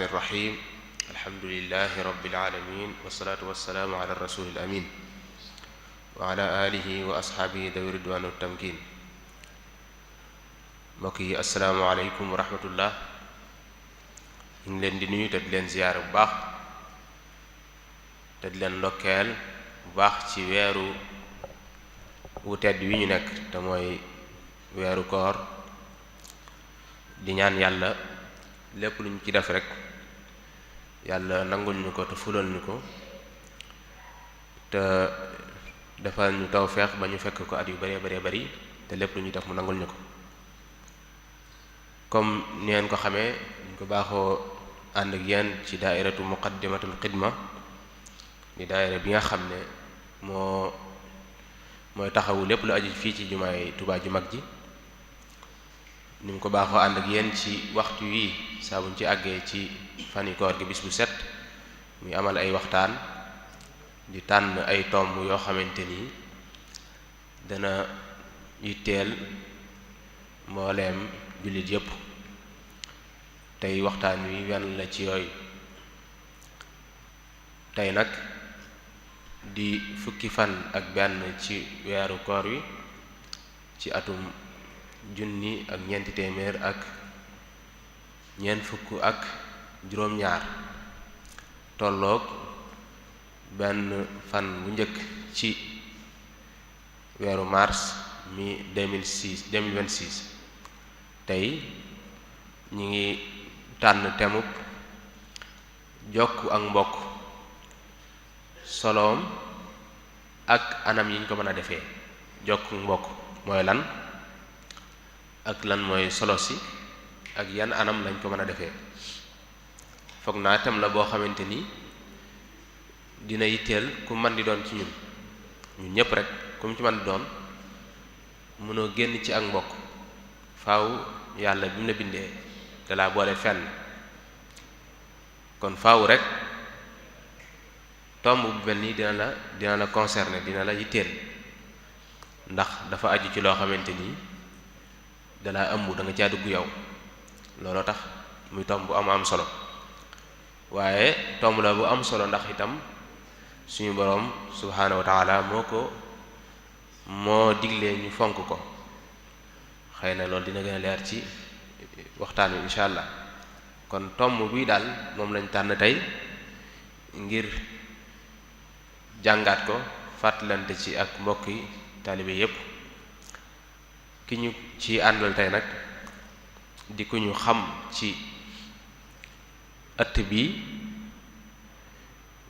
الرحمن الرحيم الحمد لله رب العالمين والصلاة والسلام على الرسول الأمين وعلى آله وأصحابه ذوي الرضوان والتمكين. mbokk yi asalaamaaleykum wa rahmatullah. ñu ngi leen di nuyu te di leen ziyaare bu baax te di leen ndokkeel bu baax ci weeru wu tedd wi ñu nekk te mooy weeru koor, di ñaan yàlla lépp lu ñu ci def rek yàlla nangul ñu ko te fulal ñu ko te defal ñu tawfeex ba ñu fekk ko at yu bare bari te lépp lu ñu def mu nangul ñu ko. comme ni ngeen ko xamee ñu ko baaxoo ànd ak yéen ci daairatu muqaddimatul xidma di daaira bi nga xam ne mooy taxawu lépp lu aju fii ci jumaay Tuubaa ju mag ji. ni mu ko baaxoo ànd ak yéen ci waxtu wi saa buñ ci àggee ci fani koor gi bis bu set muy amal ay waxtaan di tànn ay tomb yoo xamante ni dana yitteel mbooleem jullit yépp. tey waxtaan wi wenn la ci yooyu. tey nag di fukki fan ak benn ci weeru koor wi ci atum 1400 ak ñeent fukk ak juróom-ñaar tolloog benn fan bu njëkk ci weeru mars mi 2026. tey ñi ngi tànn temub jokk ak mbokk, soloom ak anam yi ñu ko mën a defee. jokk mbokk mooy lan ak lan mooy solo si ak yan anam lañ ko mën a defee. foog naa tem la boo xamante ni dina yitteel ku man di doon ci ñun ñépp rek ku mu ci man di doon mënoo génn ci ak mbokk. faaw yàlla bi mu la bindee te laa boole fenn, kon faaw rek tomb bu mel nii dina la concerner, dina la yitteel, ndax dafa aju ci loo xamante ni dalaa ëmb, da nga caa dugg yow. looloo tax muy tomb bu am solo, waaye tomb la bu am solo ndax itam suñu boroom subhaanahu wa taala moo diglee ñu fonk ko. xëy na loolu dina gën a leer ci waxtaan wi incha allah. kon tomb bi daal moom lañ tànn tey ngir jàngaat ko, fàttalante ci ak mbokki taalibe yépp. ki ñu ci àndal tey nag di ku ñu xam ci ëtt bi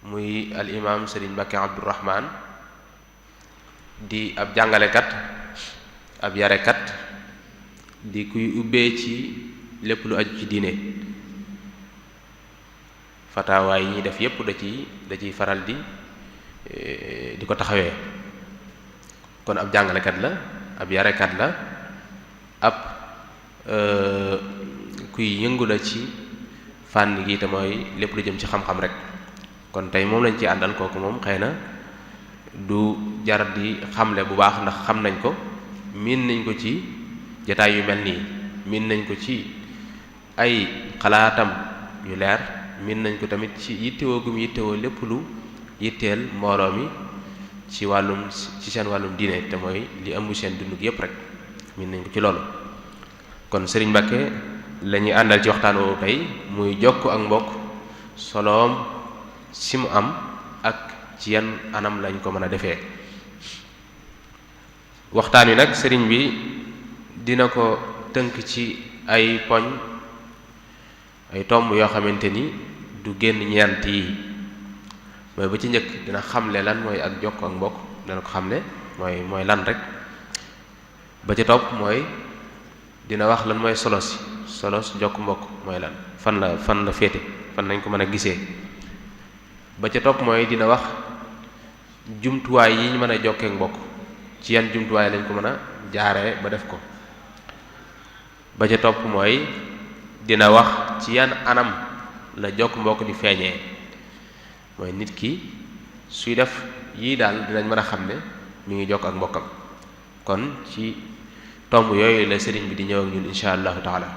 muy al imam Serigne Mbacké Abdourahmane, di ab jàngalekat, ab yarekat, di kuy ubbee ci lépp lu aju ci diine. fataawaay yi ñuy def yépp da ciy faral di ko taxawee. kon ab jàngalekat la, ab yarekat la, ab kuy yëngu la ci fànn gi te mooy lépp lu jëm ci xam-xam rek. kon tey moom lañ ci àndal. kooku moom xëy na du jar di xamle bu baax ndax xam nañ ko, miin nañ ko ci jataay yu mel nii, miin nañ ko ci ay xalaatam yu leer, miin nañ ko tamit ci yittewoo gum yittewoo lépp lu yitteel mbooloo mi ci seen wàllum diine te mooy li ëmb seen dund yépp rek, miin nañ ko ci loolu. kon Serigne Mbacké la ñuy àndal ci waxtaan woowu tey, muy jokk ak mbokk, soloom si mu am ak ci yan anam lañ ko mën a defee. waxtaan wi nag sëriñ bi dina ko tënk ci ay poñ, ay tomb yoo xamante ni du génn ñeent yi. mooy ba ci njëkk dina xamle lan mooy ak jokk ak mbokk, dina ko xamle mooy lan rek. ba ca topp mooy dina wax lan mooy solos jokk mbokk mooy lan, fan la féete, fan lañ ko mën a gisee. ba ca topp mooy dina wax jumtuwaay yi ñu mën a jokkee mbokk, ci yan jumtuwaay lañ ko mën a jaaree ba def ko. ba ca topp mooy dina wax ci yan anam la jokk mbokk di feeñee. mooy nit ki suy def yii daal dinañ mën a xam ne mi ngi jokk ak mbokkam. kon ci tomb yooyu la sëriñ bi di ñëw ak ñun insha allahu taala.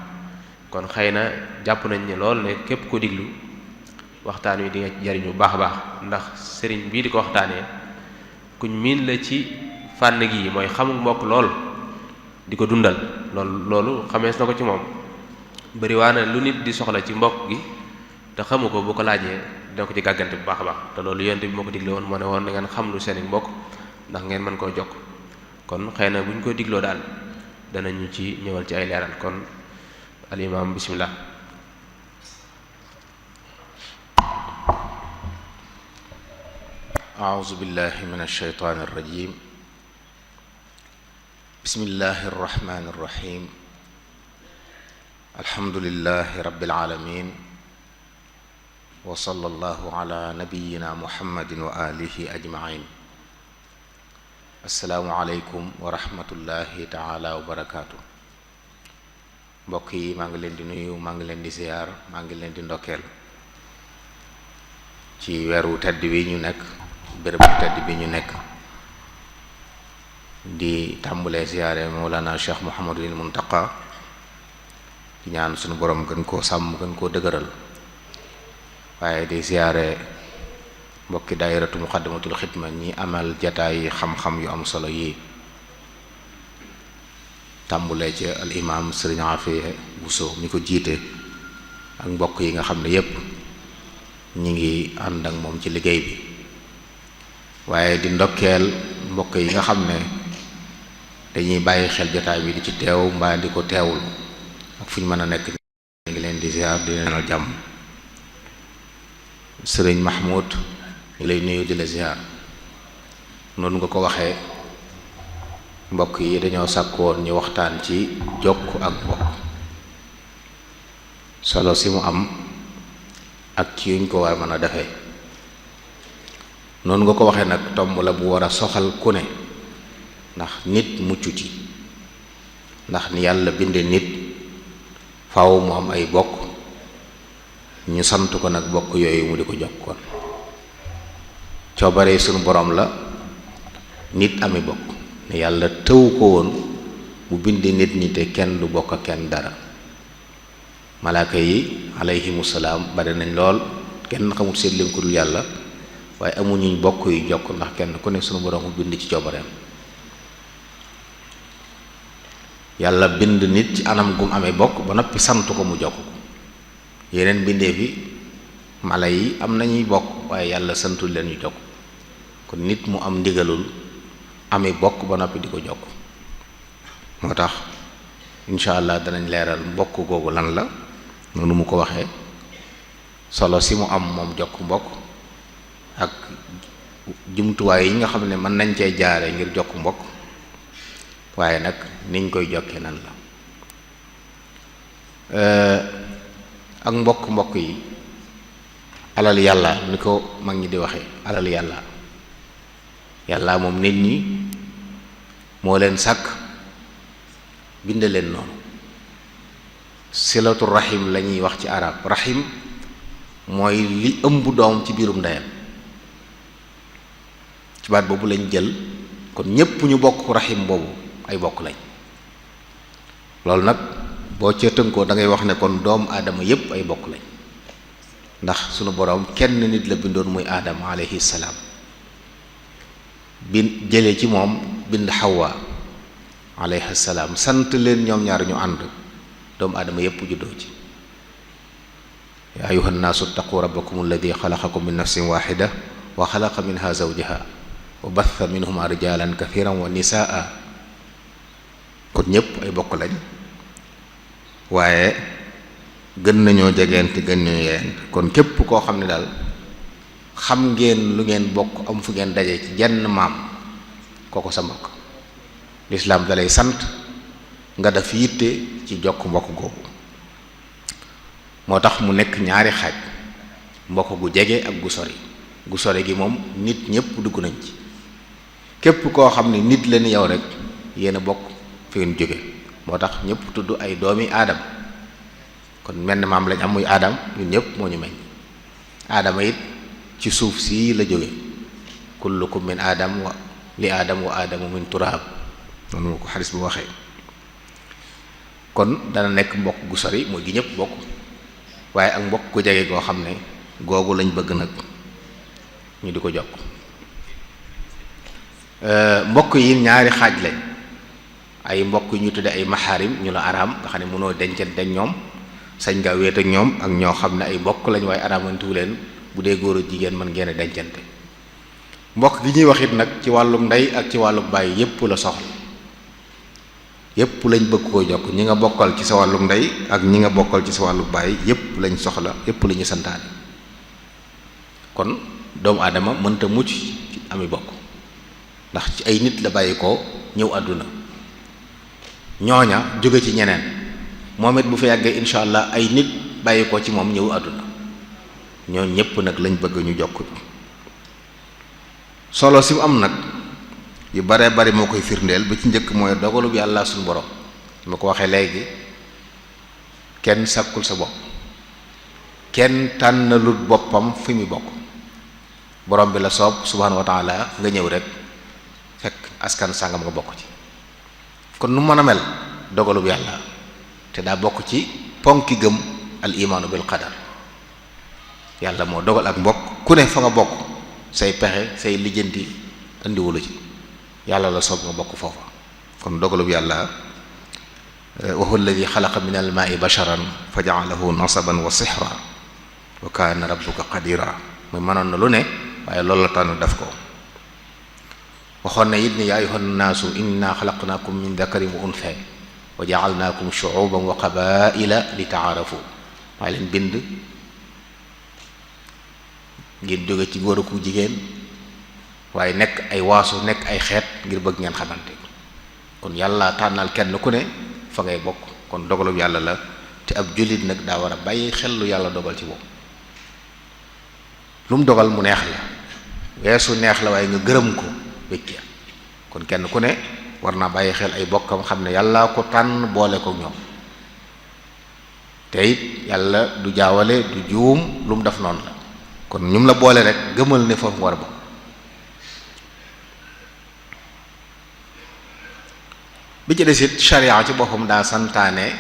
kon xëy na jàpp nañ ne lool ne képp ko diglu waxtaan wi di nga jariñu bu baax a baax ndax sëriñ bii di ko waxtaanee kuñ miin la ci fànn gi mooy xamul mbokk lool di ko dundal loolu xamees na ko ci moom bari waa na lu nit di soxla ci mbokk gi te xamu ko bu ko laajee dina ko ci gàggante bu baax a baax te loolu yonent bi moo ko digle woon moo ne woon na ngeen xam lu seeni mbokk ndax ngeen mën koo jokk kon xëy na bu ñu ko digloo daal danañu ci ñëwal ci ay leeral kon al imam bismillah. a'uuzu billahi min ash-shaytaani ar-rajiim. bismillahi ar-rahmaani ar-rahiim. alhamdulillahi rabbil aalamiin. wa sallallahu ala nabiyyina muhammadin wa alihi ajmain. assalaamu aleykum wa rahmatullahi taala wa barakaatu. mbokk yi maa ngi leen di nuyu, maa ngi leen di ziyaar, maa ngi leen di ndokkeel ci weeru tedd wi ñu nekk, béréb bu tedd bi ñu nekk, di tàmbulee ziyaare Mawlana Cheikh Muhammadul Muntaqa, di ñaan sunu borom gën koo sàmm, gën koo dëgëral, waaye di ziyaare mbokki daayiratu muqaddamatul xidma ñi amal jataay xam-xam yu am solo yi, tàmbulee ci al imam sëriñ Afiya Buso mi ko jiite ak mbokk yi nga xam ne yépp ñi ngi ànd ak moom ci liggéey bi, waaye di ndokkeel mbokk yi nga xam ne dañuy bàyyi xel jataay bi di ci teew mbaa di ko teewul ak fu ñu mën a nekk. ñu ngi leen di ziar di leen al jàmm. sëriñ Mahmoud ñu lay nuyu di la ziar. noonu nga ko waxee, mbokk yi dañoo sàkkoon ñu waxtaan ci jokk ak mbokk, solo si mu am ak ci yuñ ko war a mën a defee. noonu nga ko waxee nag tomb la bu war a soxal ku ne, ndax nit mucc ci, ndax ni yàlla binde nit faaw mu am ay bokk, ñu sant ko nag bokk yooyu mu di ko jokkoon. coobaree sunu borom la nit ami bokk, ne yàlla tëw ko woon mu bind nit ñi te kenn du bokk ak kenn dara. malaaka yi alayhimu salaam bari nañ lool, kenn xamul seen lim ko dul yàlla, waaye amuñuñ bokk yu jokk, ndax kenn ku ne sunu borom mu bind ci coobareem. yàlla bind nit ci anam gum amee bokk ba noppi sant ko mu jokk ko. yeneen bindee fi mala yi am nañuy bokk, waaye yàlla santul leen ñu jokk. kon nit mu am ndigalul amee bokk ba noppi di ko jokk. moo tax incha allah danañ leeral mbokk googu lan la, noonu mu ko waxee, solo si mu am moom jokk mbokk, ak jumtuwaay yi nga xam ne mën nañ cee jaare ngir jokk mbokk, waaye nag niñ koy jokkee nan la. ak mbokk yi alal yàlla, ni ko mag ñi di waxee, alal yàlla. yàlla moom nit ñi moo leen sàkk bind leen noonu. silatu rahim la ñuy wax ci arab. rahim mooy li ëmb doom ci biirum ndeyam, ci baat boobu lañ jël kon ñépp ñu bokk rahim boobu ay bokk lañ. loolu nag boo ca tënkoo da ngay wax ne kon doomu aadama yépp ay bokk lañ, ndax sunu boroom kenn nit la bindoon muy aadama alayhi salaam, bin jëlee ci moom bind Hawa alayhi salaam, sant leen ñoom ñaar ñu ànd, doomu aadama yépp juddoo ci. yaa ayuha nnaasu ttaqu rabbakum alladi xalaqakum min nafsin waxida wa xalaqa minha zawjaha wa batha minhuma rijalan kathiran wa nisaa. kon ñépp ay bokk lañ, waaye gën nañoo jegeente, gën nañoo yeent. kon képp koo xam ne daal xam ngeen lu ngeen bokk, am fu ngeen daje ci jenn maam, kooko sa mbokk. lislaam dalay sant nga def yitte ci jokk mbokk googu. moo tax mu nekk ñaari xaaj, mbokk gu jege ak gu sori. gu sori gi moom nit ñépp dugg nañ ci. képp koo xam ne nit la ni yow rek yéen a bokk fi ngeen jóge. moo tax ñépp tudd ay doomi aadam, kon menn maam lañ am muy aadam, ñun ñépp moo ñu meññ. aadama it ci suuf sii la jóge. kullukum min aadam wa li aadam wa aadamu min turaab, noonu ma ko xaris bu waxee. kon dana nekk mbokk gu sori mooy gi ñëpp bokk waaye ak mbokk gu jege goo xam ne googu lañ bëgg nag ñu di ko jokk. mbokk yi ñaari xaaj lañ, ay mbokk yu ñu tudde ay maxaarim ñu la araam nga xam ne mënoo dencante ak ñoom, sañ nga wéet ak ñoom, ak ñoo xam ne ay mbokk lañ waaye araamantuwu leen bu dee góor ak jigéen mën ngeen a dencante. mbokk gi ñuy wax it nag ci wàlluk ndey ak ci wàlluk bàyyi yépp la soxla, yépp lañ bëgg koo jokk, ñi nga bokkal ci sa wàlluk ndey ak ñi nga bokkal ci sa wàlluk bàyyi yépp lañ soxla, yépp la ñu santaane. kon doomu aadama mënta mucc ci ami bokk ndax ci ay nit la bàyyi ko ñëw àdduna, ñooña jóge ci ñeneen, moom it bu fa yàggee insha allah ay nit bàyyi ko ci moom ñëw àdduna, ñoo ñépp nag lañ bëgg ñu jokk. solo si mu am nag yu bare bari moo koy firndeel ba ci njëkk mooy dogalu bi yàlla suñu borom ma ko waxee léegi, kenn sàkkul sa bopp, kenn tànnalut boppam fi mu bokk, borom bi la soob subhanahu wa taala nga ñëw rek fekk askan sàngam nga bokk ci. kon nu mën a mel dogalu bi yàlla te daa bokk ci ponki gëm al imaanu bil qadar. yàlla moo dogal ak mbokk, ku ne fa nga bokk say pexe say lijjanti andiwula ci, yàlla la soob nga bokk foofa. kon dogalub yàlla wa huwa alladi xalaqa min al maa'i basharan fa ja'alahu nasaban wa sihra wa kaana rabbuka qadira. muy mënoon na lu ne waaye loolu la tànn def ko. waxoon na it ni yaa ayyuhan naasu inna xalaqnaakum min dakarin wa untha wa ja'alnaakum shu'uban wa qabaa'ila li ta'aarafu. maa leen bind ngeen jóge ci góor ak jigéen waaye nekk ay waasu, nekk ay xeet ngir bëgg ngeen xamante. kon yàlla tànnal kenn ku ne fa ngay bokk. kon dogalub yàlla la te ab jullit nag daa war a bàyyi xel lu yàlla dogal ci boobu. lu mu dogal mu neex la, weesu neex la waaye nga gërëm ko wécc. kon kenn ku ne war naa bàyyi xel ay bokkam, xam ne yàlla ko tànn boole ko ñoom, te it yàlla du jaawale du juum, lu mu def noonu la. kon ñum la boole rek gëmal ne foofu nga war a bokk. bi ci des it sharia ci boppam daa santaane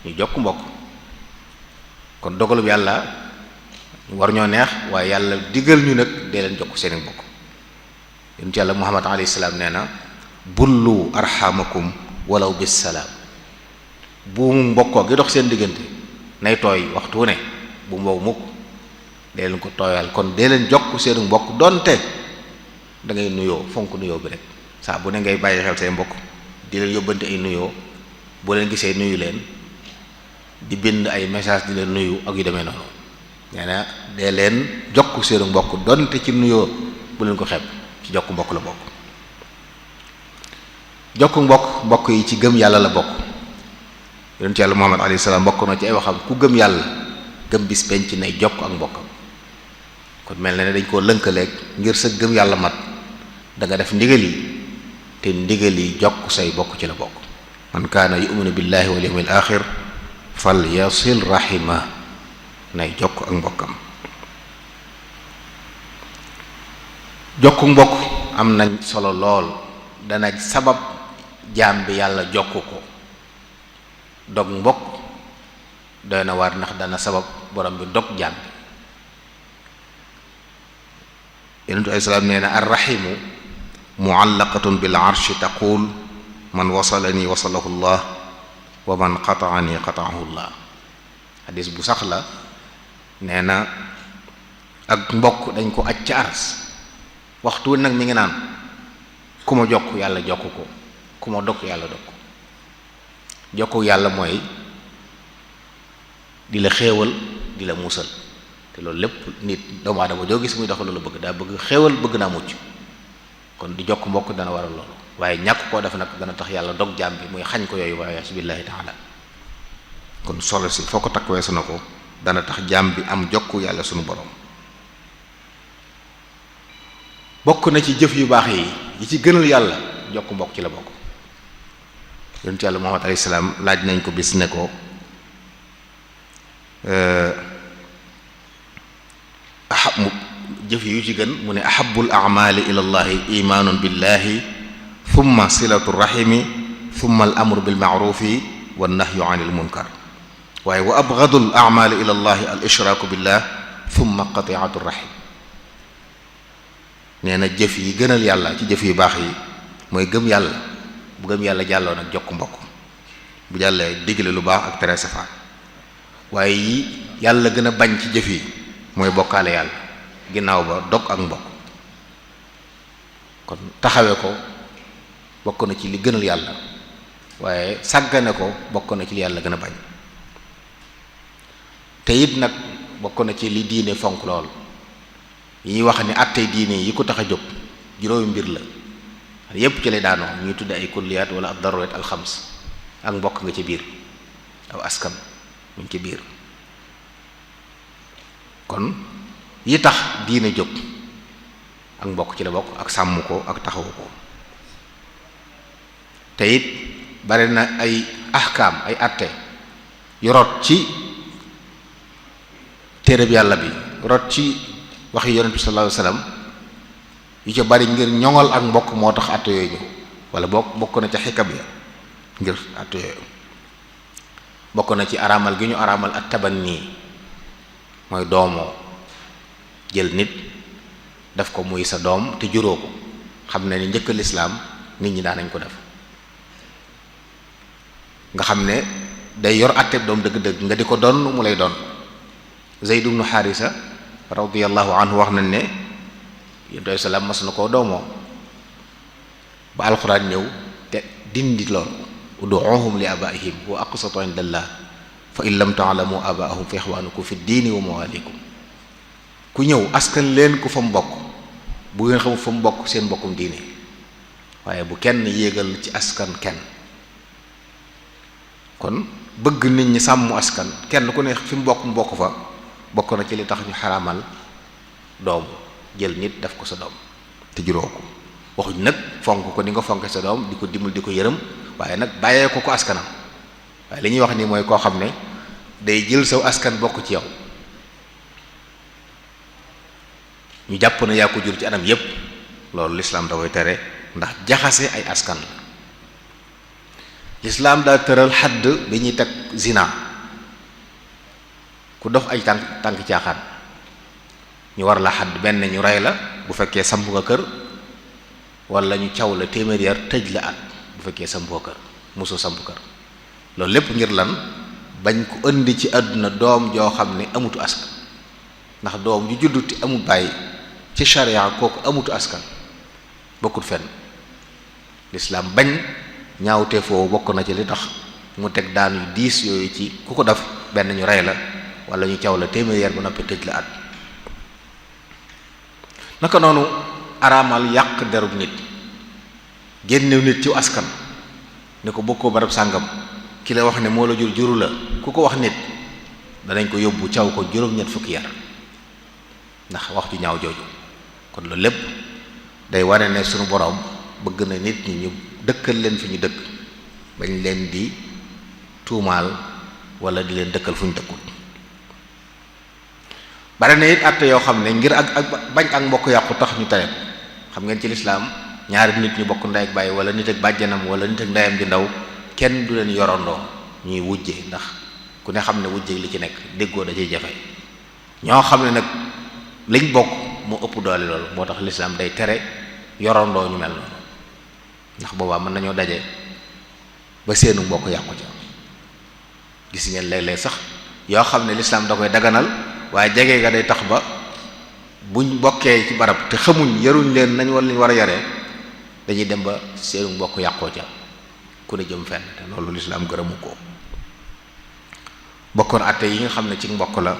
ñu jokk mbokk. kon dogalub yàlla war ñoo neex waaye yàlla digal ñu nag dee leen jokk seeni mbokk. yonent yàlla Muhammad alayhi salaam nee na bullu arhamakum walaw bis salaam. buumu mbokkoo gi dox seen diggante nay tooy waxtu wu ne, bu mbow mukk dee leen ko tooyal. kon dee leen jokk seenu mbokk donte da ngay nuyoo, fonk nuyoo bi rek saa bu ne ngay bàyyi xel say mbokk, di leen yóbbante ay nuyoo, boo leen gisee nuyu leen, di bind ay message di leen nuyu ak yu demee noonu. nee na dee leen jokk seenu mbokk donte ci nuyoo bu leen ko xeeb, ci jokk mbokk la bokk. jokk mbokk yi ci gëm yàlla la bokk. yonent yàlla Muhammad alayhi salaam bokk na ci ay waxam ku gëm yàlla gëm bis penc nay jokk ak mbokkam. kon mel na ne dañ koo lënkaleeg ngir sa gëm yàlla mat da nga def ndigal yi, te ndigal yi jokk say bokk ci la bokk. man kaana yu'minu billahi wal yawmil axir fal yasil rahima, nay jokk ak mbokkam. jokk mbokk am nañ solo lool, dana sabab jaam bi yàlla jokk ko. dog mbokk doy na waar ndax dana sabab borom bi dog jaam bi. yonentu ay salaam nee na arrahimu muallaqatun bil arshi taqul man wasalani wasalahu llah wa man qataani qataahu llah. xadis bu sax la, nee na ak mbokk dañ ko aj ca ars. waxtu nag mi ngi naan ku ma jokk yàlla jokk ko, ku ma dog yàlla dog ko. jokku yàlla mooy di la xéewal di la musal, te loolu lépp nit doomu aadama joo gis muy dox loolu bëgg, daa bëgg xéewal, bëgg naa mucc. kon di jokk mbokk dana waral loolu, waaye ñàkk koo def nag dana tax yàlla dog jaam bi muy xañ ko yooyu waaye subillaahi taala. kon solo si foo ko takk weesu na ko, dana tax jaam bi am jokk yàlla sunu borom. bokk na ci jëf yu baax yi ci gënal yàlla jokk mbokk ci la bokk. yonent yàlla Muhammad alayhi salaam laaj nañ ko bis ne ko jëf yu ci gën mu ne ahabul a'mali ila llahi imanun billahi thumma silatu rahimi thumma al amru bil ma'rufi wa nahyu anil munkar waaye wa abghadul a'mali ila allahi al ishraaku billah thumma qati'atu rahim nee na jëf yi gënal yàlla ci jëf yu baax yi mooy gëm yàlla bu gëm yàlla jàlloo nag jokk mbokk bu jàllee digle lu baax ak tere safaan waaye yi yàlla gën a bañ ci jëf yi mooy bokkaale yàlla ginnaaw ba dog ak mbokk kon taxawe ko bokk na ci li gënal yàlla waaye sàggane ko bokk na ci li yàlla gën a bañ te it nag bokk na ci li diine fonk lool yi ñuy wax ni attey diine yi ko tax a jóg juróomi mbir la yépp ci lay daanoo ñuy tudde ay kulliyaat wala ad darurat al xams ak mbokk nga ci biir aw askan mu ngi ci biir kon yi tax diine jóg ak mbokk ci la bokk ak sàmm ko ak taxawu ko te it bari na ay ahkaam ay atte yu rot ci téereb yàlla bi rot ci waxi yonent bi sallallahu alayhi wasallam yu ca bari ngir ñoŋal ak mbokk moo tax atte yooyu ñëw wala bokk na ca xikam ya ngir atte yooyu bokk na ci araamal gi ñu araamal ak tabanni mooy doomoo jël nit def ko muy sa doom te juróo ko xam ne ni njëkk lislaam nit ñi daanañ ko def nga xam ne day yor àtteeb doom dëgg-dëgg nga di ko donn mu lay doon Zayd ibnu Haarisa radiyallahu anhu wax nañ ne yonent salaam mas na koo doomoo ba alxuraan ñëw te dindi loolu ud'uuhum li abaihim wa aqsatu indallah fa in lam ta'lamu abaahum fa ixwaanukum fi diini wa mawaalikum ku ñëw askan leen ku fa mu bokk bu ngeen xamul fa mu bokk seen mbokkum diine waaye bu kenn yéegal ci askan kenn kon bëgg nit ñi sàmm askan kenn ku ne fi mu bokk fa bokk na ci li tax ñu xaraamal doom jël nit def ko sa doom te juróo ko waxuñ nag fonk ko ni nga fonke sa doom di ko dimbal di ko yërëm waaye nag bàyyee ko askanam waaye li ñuy wax nii mooy koo xam ne day jël saw askan bokk ci yow ñu jàpp na yaa ko jur ci anam yépp loolu lislaam da koy tere ndax jaxase ay askan la lislaam daa tëral xadd bi ñuy teg zina ku dox ay tànk caaxaan ñu war la xadd benn ñu rey la bu fekkee samp nga kër wala ñu caw la téeméer yar tëj la at bu fekkee samp nga kër mosoo samp kër loolu lépp ngir lan bañ ko indi ci àdduna doom joo xam ne amutu askan ndax doom ju judduti amul bàyyi ci sharia kooku amutu askan bokkut fenn lislaam bañ ñaawte foofu bokk na ci li tax mu teg daan yu diis yooyu ci ku ko def benn ñu rey la wala ñu caw la téeméer bu noppi tëj la at naka noonu araamal yàq derub nit génnew nit ci askan ne ko bokkoo barab sàngam ki la wax ne moo la juru la ku ko wax nit danañ ko yóbbu caw ko juróom-ñett fukki yar ndax wax ju ñaaw jooju kon loolu lépp day wane ne sunu boroom bëgg na nit ñi ñu dëkkal leen fi ñu dëkk bañ leen di tuumaal wala di leen dëkkal fu ñu dëkkul bare na it àtte yoo xam ne ngir ak bañ ak mbokk yàqu tax ñu tere xam ngeen ci lislaam ñaari nit ñu bokk ndey ak bàyyi wala nit ak bàjjanam wala nit ak ndeyam di ndaw kenn du leen yorandoo ñuy wujje ndax ku ne xam ne wujje li ci nekk déggoo da ciy jafe ñoo xam ne nag liñ bokk moo ëpp doole loolu moo tax lislaam day tere yorandoo ñu mel noonu ndax boobaa mën nañoo daje ba seenu mbokk yàqu ca gis ngeen léeg-léeg sax yoo xam ne lislaam da koy daganal waaye jege nga day tax ba buñ bokkee ci barab te xamuñ yaruñ leen nañ war leen war a yaree dañuy dem ba seenu mbokk yàqoo ca ku ne jëm fenn te loolu lislaam gërëmu ko bokkoon atte yi nga xam ne ci mbokk la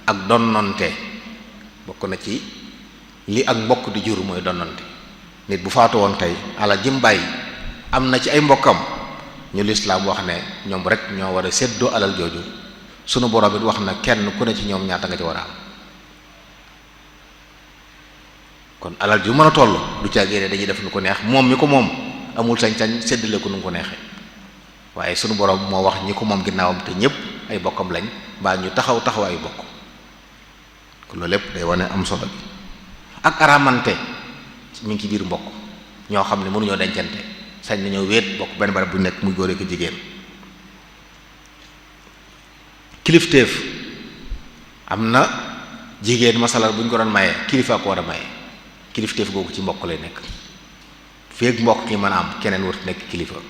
ak donnante bokk na ci li ak mbokk di jur mooy donnante nit bu faatu woon tey alal jim bàyyi am na ci ay mbokkam ñu lislaam wax ne ñoom rek ñoo war a séddoo alal jooju sunu borom it wax na kenn ku ne ci ñoom ñaata nga ci war a am kon alal ju mën a toll du ca génne dañuy def nu ko neex moom mi ko moom amul sañ-sañ séddale ko nu ko neexee waaye sunu borom moo wax ñi ko moom ginnaawam te ñépp ay bokkam lañ mbaa ñu taxawaayu bokk kon loolu lépp day wane am solo bi ak aramante mi ngi ci biir mbokk ñoo xam ne mënuñoo dencante sañ nañoo wéet bokk benn barab bu nekk muy góor ak jigéen kilifteef am na jigéen masalan bu ñu ko doon maye kilifa ko war a maye kilifteef googu ci mbokk lay nekk feeg mbokk ki mën a am keneen warut nekk kilifa.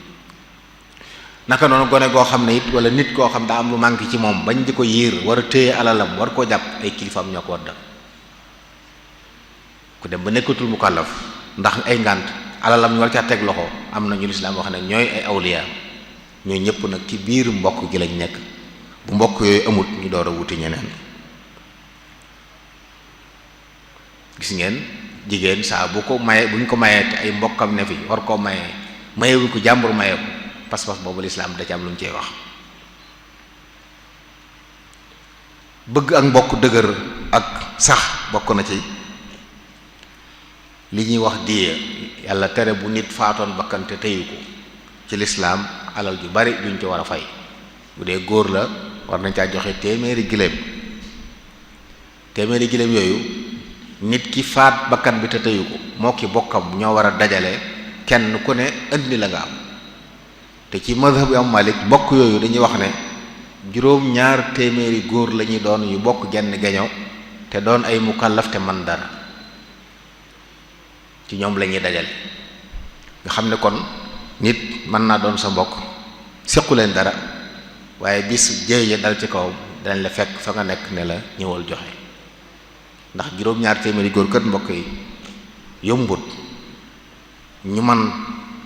naka noonu gone goo xam ne it wala nit koo xam daa am lu manqué ci moom bañ di ko yiir war a téye alalam war koo jàpp ay kilifaam ñoo ko war def ku dem ba nekkatul mukallaf ndax ay ngànt alalam ñu war caa teg loxo am na ñu lislaam wax ne ñooy ay awliya ñooy ñëpp nag ci biir mbokk gi lañ nekk bu mbokk yooyu amut ñu door a wuti ñeneen. gis ngeen jigéen saa bu ko maye buñ ko mayee te ay mbokkam ne fi war koo mayewuñ ko jàmbur maye ko pas-pas boobu lislaam da ci am lu mu cee wax. bëgg ak mbokk dëgër ak sax bokk na ci li ñuy wax diya yàlla tere bu nit faatoon bakkante teyu ko ci lislaam alal ju bari duñ ci war a fay bu dee góor la war nañ caa joxe téeméeri giléem yooyu nit ki faat bakkan bi te teyu ko moo ki bokkam ñoo war a dajale kenn ku ne indi la nga am te ci madhab am Malik mbokk yooyu dañuy wax ne juróom ñaar téeméeri góor la ñuy doon yu bokk genn geño te doon ay mukallaf te man dara ci ñoom la ñuy dajale nga xam ne kon nit mën naa doon sa mbokk sequ leen dara waaye bis jéeye dal ci kaw dañ la fekk fa nga nekk ne la ñëwal joxe ndax juróom-ñaar téeméeri góor kët mbokk yi yombut ñu man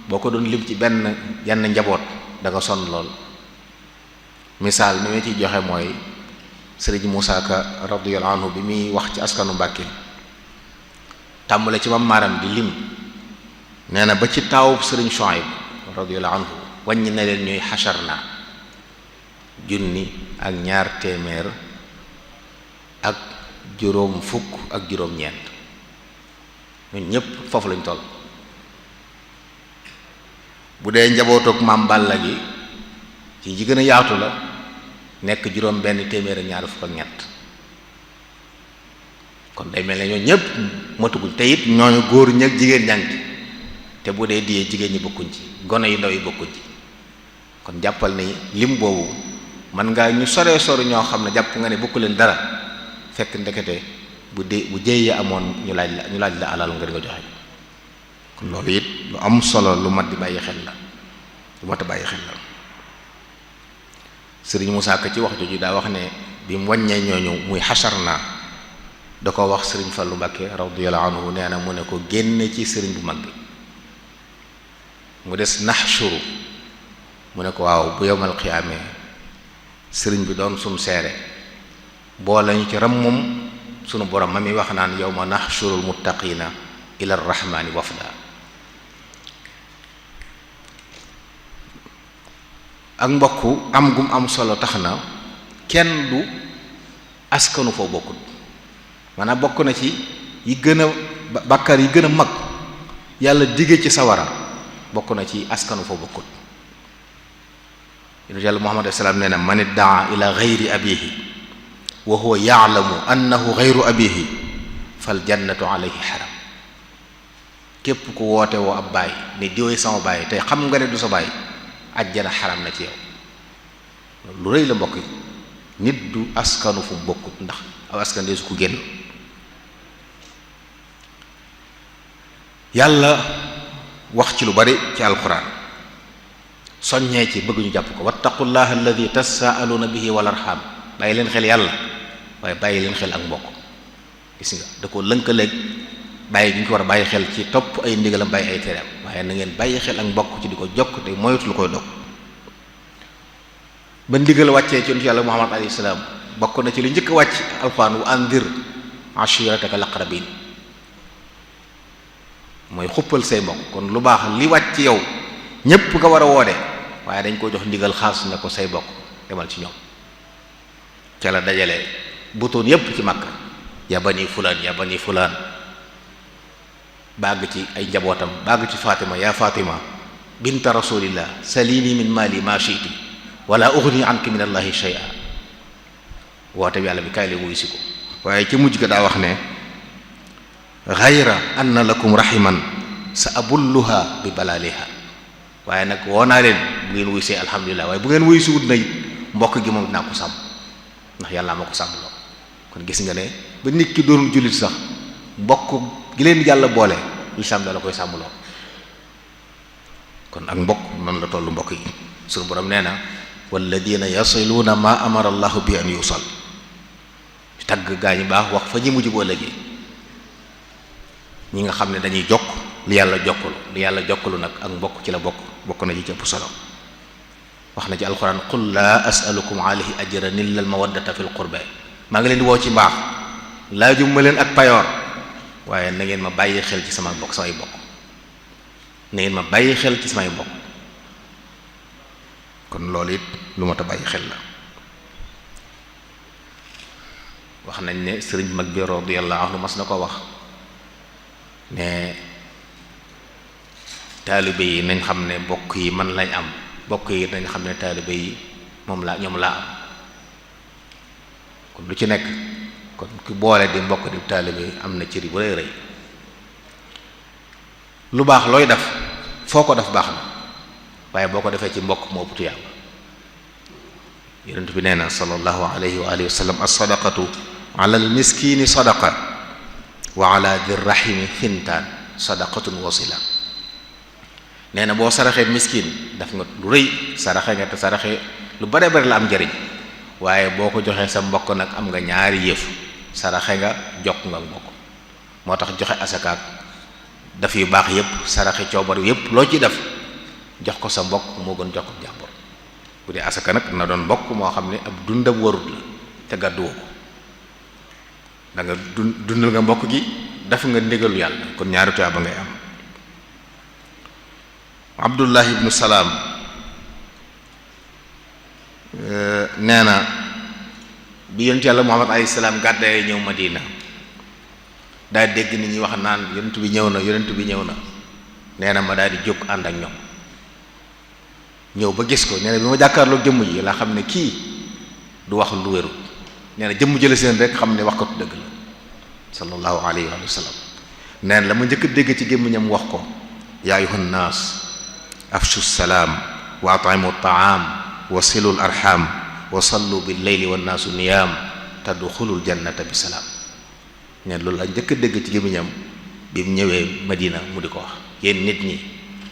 boo ko doon lim ci yenn njaboot da nga sonn lool. misaal mi ma ciy joxe mooy sëriñ Moussa Ka radiyallahu anhu bi muy wax ci askanu Mbàkke tàmbale ci mam maaram di lim nee na ba ci taawu sëriñ Shuayb radiyallahu anhu wàññi na leen ñuy xachar na 1,200 ak juróom fukk ak juróom-ñeent ñun ñépp foofu lañ toll. bu dee njabootuk maam Balla gi ci ji gën a yaatu la nekk juróom benn téeméer ak ñaar fukk ak ñett kon day mel ne ñoo ñëpp matuguñ te it ñooñu góor ñak jigéen ñangi te bu dee diyee jigéen ñi bokkuñ ci gone yu ndaw yi bokkuñ ci kon jàppal ni lim boobu man ngaa ñu soree sori ñoo xam ne jàpp nga ne bokku leen dara fekk ndekete bu jéyee amoon ñu laaj la alal nga di nga joxe kon loolu it lu am solo lu mat di bàyyi xel la lu mat a bàyyi xel la. sëriñ Moussa Ka ci wax jooju daa wax ne bi mu wàññee ñooñu muy xasar naa da ko wax sëriñ Fallu Mbàkke radiyallahu anhu nee na mu ne ko génne ci sëriñ bu mag bi mu des naxshuru mu ne ko waaw bu yowmal xiyaamee sëriñ bi doon sum seere boo lañu ci ram moom sunu borom ma mi wax naan yawma naxshurul muttaqina ila rahmani wafda ak mbokk am gum am solo tax na kenn du askanu foo bokkut maanaam bokk na ci yi gën a bàkkaar yi gën a mag yàlla dige ci sawara bokk na ci askanu foo bokkut yàlla Muhammad salaam nee na man iddaa ila gayri abihi wa huwa yaalamu annahu gayru abihi fal jannatu alayhi xaram képp ku woote woo ab baay ne diwee sama baay tey xam nga ne du sa baay ajjana xaram na ci yow lu rëy la mbokk yi nit du askanu fu mu bokkut ndax aw askan de su ko génn yàlla wax ci lu bari ci alquran soññee ci bëgg ñu jàpp ko wattaqullaha alladi tasaaluna bihi wal arham bàyyi leen xel yàlla waaye bàyyi leen xel ak mbokk gis nga da ko lënkaleeg bàyyi bi ñu ko war a bàyyi xel ci topp ay ndigalam bàyyi ay tereem waaye na ngeen bàyyi xel ak mbokk ci di ko jokk te moytu lu koy dog ba ndigal wàccee ci yonent yàlla Muhammad alayhi salaam bokk na ci lu njëkk a wàcc alxuraan wa andir ashirataka laqrabin mooy xuppal say mbokk kon lu baax li wàcc ci yow ñépp nga war a woode waaye dañ ko jox ndigal xaas ne ko say mbokk demal ci ñoom ca la dajale butoon yépp ci Makka ya bani fulaan bàgg ci ay njabootam bàgg ci Fatima yaa Fatima binta rasulillah salini min mali ma shi'ti wala ughni anki min allahi shay'a woote bi yàlla bi kaay leen wuyu si ko waaye ci mujj ga daa wax ne ghayra anna lakum rahiman sa abulluha bi balaliha waaye nag woo naa leen bu ngeen wuyu see alhamdulilah waaye bu ngeen wuyu si wut na it mbokk gi moom dinaa ko sàmm ndax yàlla ma ko sàmmloo. kon gis nga ne ba nit ki doon jullit sax mbokk gi leen yàlla boole lislaam da la koy sàmmloo. kon ak mbokk noonu la tollu mbokk yi suñu borom nee na walladina yasiluuna ma amara allahu bi an yusal tagg gaa ñi baax wax fa ñi mujj boo léegi ñi nga xam ne dañuy jokk li yàlla jokkalu nag ak mbokk ci la bokk na ci ëpp solo. wax na ci alquran qul laa asalukum alayhi ajran illa al mawaddata fil qurba maa ngi leen di woo ci mbaax laaju ma leen ak payoor waaye na ngeen ma bàyyi xel ci samay mbokk na ngeen ma bàyyi xel ci samay mbokk. kon loolu it lu mat a bàyyi xel la. wax nañ ne sëriñ mag bi radiyallahu anhu mas na ko wax ne taalibe yi nañ xam ne mbokk yi man lañ am mbokk yi nañ xam ne taalibe yi ñoom laa am. kon lu ci nekk kon ku boole di mbokk di taalibe am na cëri bu rëy rëy. lu baax looy def foo ko def baax na waaye boo ko defee ci mbokk moo ëpp tuyaaba. yonent bi nee na sallallahu alayhi wa alihi wa sallam as-sadaqatu ala al-miskini sadaqa wa ala di rahimi fintaan sadaqatun wasila. nee na boo saraxee miskin daf nga lu rëy saraxe nga te saraxe lu bare bare la am njariñ waaye boo ko joxee sa mbokk nag am nga ñaari yëf saraxe nga jokk nga mbokk. moo tax joxe asakaak daf yu baax yépp saraxe coobar yépp loo ci def jox ko sa mbokk moo gën jox ko jàmbur. bu dee asaka nag na doon mbokk moo xam ne ab dundam warut la te gàdduwoo ko da nga dundal nga mbokk gi def nga ndigalu yàlla kon ñaari tuyaaba ngay am. Abdullah ibnu Salaam nee na bi yonent yàlla Muhammad alayhi salaam gàddaay ñëw Madina daa dégg nit ñi wax naan yonent bi ñëw na nee na ma daal di jóg ànd ak ñoom ñëw ba gis ko nee na bi ma jàkkaarloo jëmm ji laa xam ne kii du wax lu wéru nee na jëmm jële seen rek xam ne wax ko dëgg la sallallahu alayhi wa sallam. nee na la ma njëkk a dégg ci gémmiñam wax ko yaa ayyuhan naas afshu salaam wa at'imu ta'am wa silul arham wa sallu bil layli wan naasu niyaam tadxulul jannata bi salaam. nee na loolu la njëkk a dégg ci gémmiñam bi mu ñëwee Madina mu di ko wax yéen nit ñi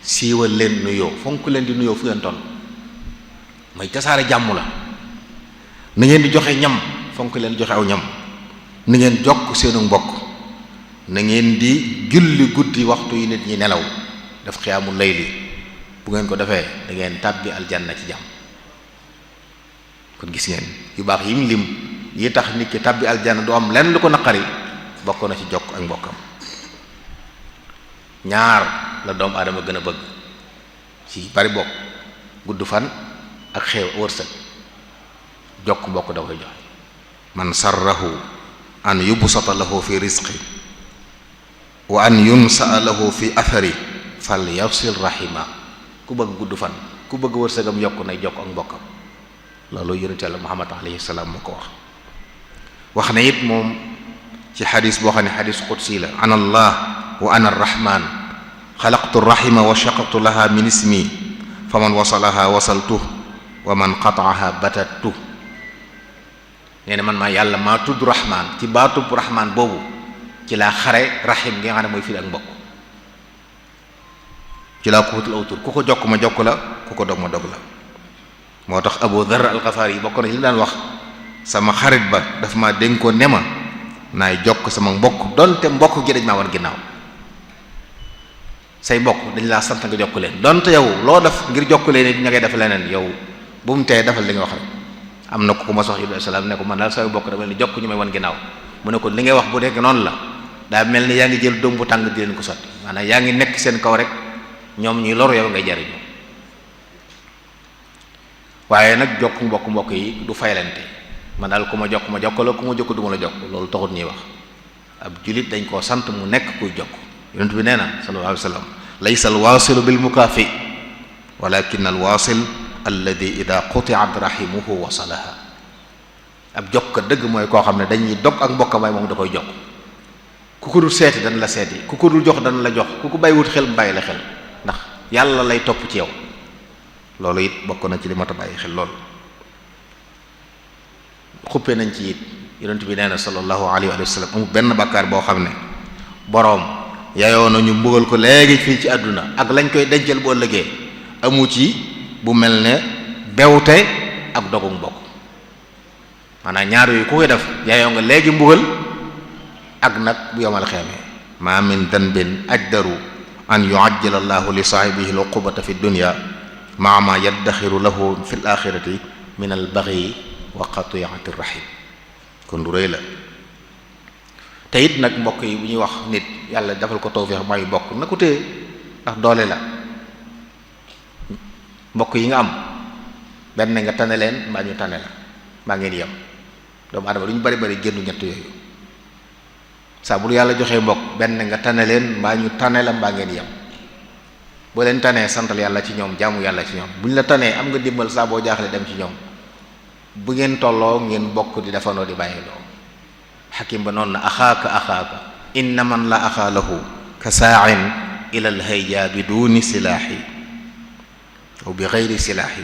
siiwal leen nuyoo fonk leen di nuyoo fu ngeen toll mooy tasaare jàmm la. na ngeen di joxe ñam fonk leen joxe aw ñam na ngeen jokk seenu mbokk na ngeen di julli guddi waxtu yi nit ñi nelaw def xiyaamu layli bu ngeen ko defee da ngeen tàbbi aljanna ci jàmm. kon gis ngeen yu baax yim lim yi tax nit ki tàbbi aljanna du am lenn lu ko naqari bokk na ci jokk ak mbokkam. ñaar la doomu aadama gën a bëgg ci bari bokk gudd fan ak xew wërsëg jokk mbokk da koy joxe. man sarrahu an yubsata lahu fi rizqi wa an yunsa lahu fi athari fal yasil rahima. ku bëgg gudd fan ku bëgg wërsëgam yokk nay jokk ak mbokkam. loolu yonent Yàlla Muhammad alayhi salaam moo ko wax na it moom ci xadis boo xam ne xadis qudsi la ana allah wa ana arrahman xalaqtu rahima wa shaqaqtu laha min ismi fa man wasalaha wasaltuh wa man qataaha batattuh. nee na man maa yàlla maa tudd rahman ci baatub rahman boobu ci laa xare rahim gi nga xam ne mooy firi ak mbokk ci laa ko wutul aw tur ku ko jokk ma jokk la ku ko dog ma dog la. moo tax Abu Dharr al-Ghafari yi bokk na ci li daan wax sama xarit ba daf ma dénkoon ne ma naay jokk sama mbokk donte mbokk gi dañ maa war ginnaaw. say mbokk dañ laa sant nga jokk leen donte yow loo def ngir jokk leen it ña ngay def leneen yow bu mu tee defal li nga wax rek. am na ku ma sox Ibrahima salaam ne ko man daal say mbokk dama leen jokk ñu may wan ginnaaw mu ne ko li ngay wax bu nekk noonu la daa mel ni yaa ngi jël doom bu tàng di leen ko sotti maanaam yaa ngi nekk seen kaw rek ñoom ñuy loru yow ngay jariñu. waaye nag jokk mbokk yi du faylante man daal ku ma jokk la ku ma jokk du ma la jokk loolu taxut ñuy wax. ab julit dañ koo sant mu nekk kuy jokk. yonent bi nee na sallallahu alayhi wa sallam laysa alwaasilu bil mukaafi walakin alwaasil alladi ida qutiat rahimuhu wasalaha. ab jokk dëgg mooy koo xam ne dañuy dog ak mbokkam waaye moom da koy jokk. ku ko dul seeti dana la seeti ku ko dul jox dana la jox ku ko bàyyiwut xel mu bàyyi la xel ndax yàlla lay topp ci yow. loolu it bokk na ci li mat a bàyyi xel lool. xuppe nañ ci it yonent bi nee na sallallahu alayhi wa sallam amul benn bàkkaar boo xam ne boroom yayoo nañu mbugal ko léegi fii ci àdduna ak lañ koy dencal boo ëllëgee amu ci bu mel ne bewte ak dogum mbokk maanaam ñaar yooyu ku koy def yayoo nga léegi mbugal ak nag bu yomal xeemee ma min danbin ajdaru an yuajjila allahu li saahibihi al-uqubata fi dunya maa ma yaddaxiru lahu fi al-axirati min al-baghi wa qati'ati rahim kon lu rëy la te it nag mbokk yi bu ñuy wax nit yàlla defal ko tawfiix mooy mbokk na ko téye ndax doole la mbokk yi nga am benn nga tane leen mbaa ñu tane la mbaa ngeen yem doomu adama lu ñu bari bari génnu ñett yooyu saa bu yàlla joxee mbokk benn nga tane leen mbaa ñu tane la mbaa ngeen yem boo leen tanee santal yàlla ci ñoom jaamu yàlla ci ñoom bu ñu la tanee am nga dimbal saa boo jaaxle dem ci ñoom bu ngeen tolloo ngeen bokk di defandoo di bàyyi loo xakim ba noonu na axaaka inna man la axaa lahu ka saa'in ila alhayja bi duni silaahi aw bi gayri silaahi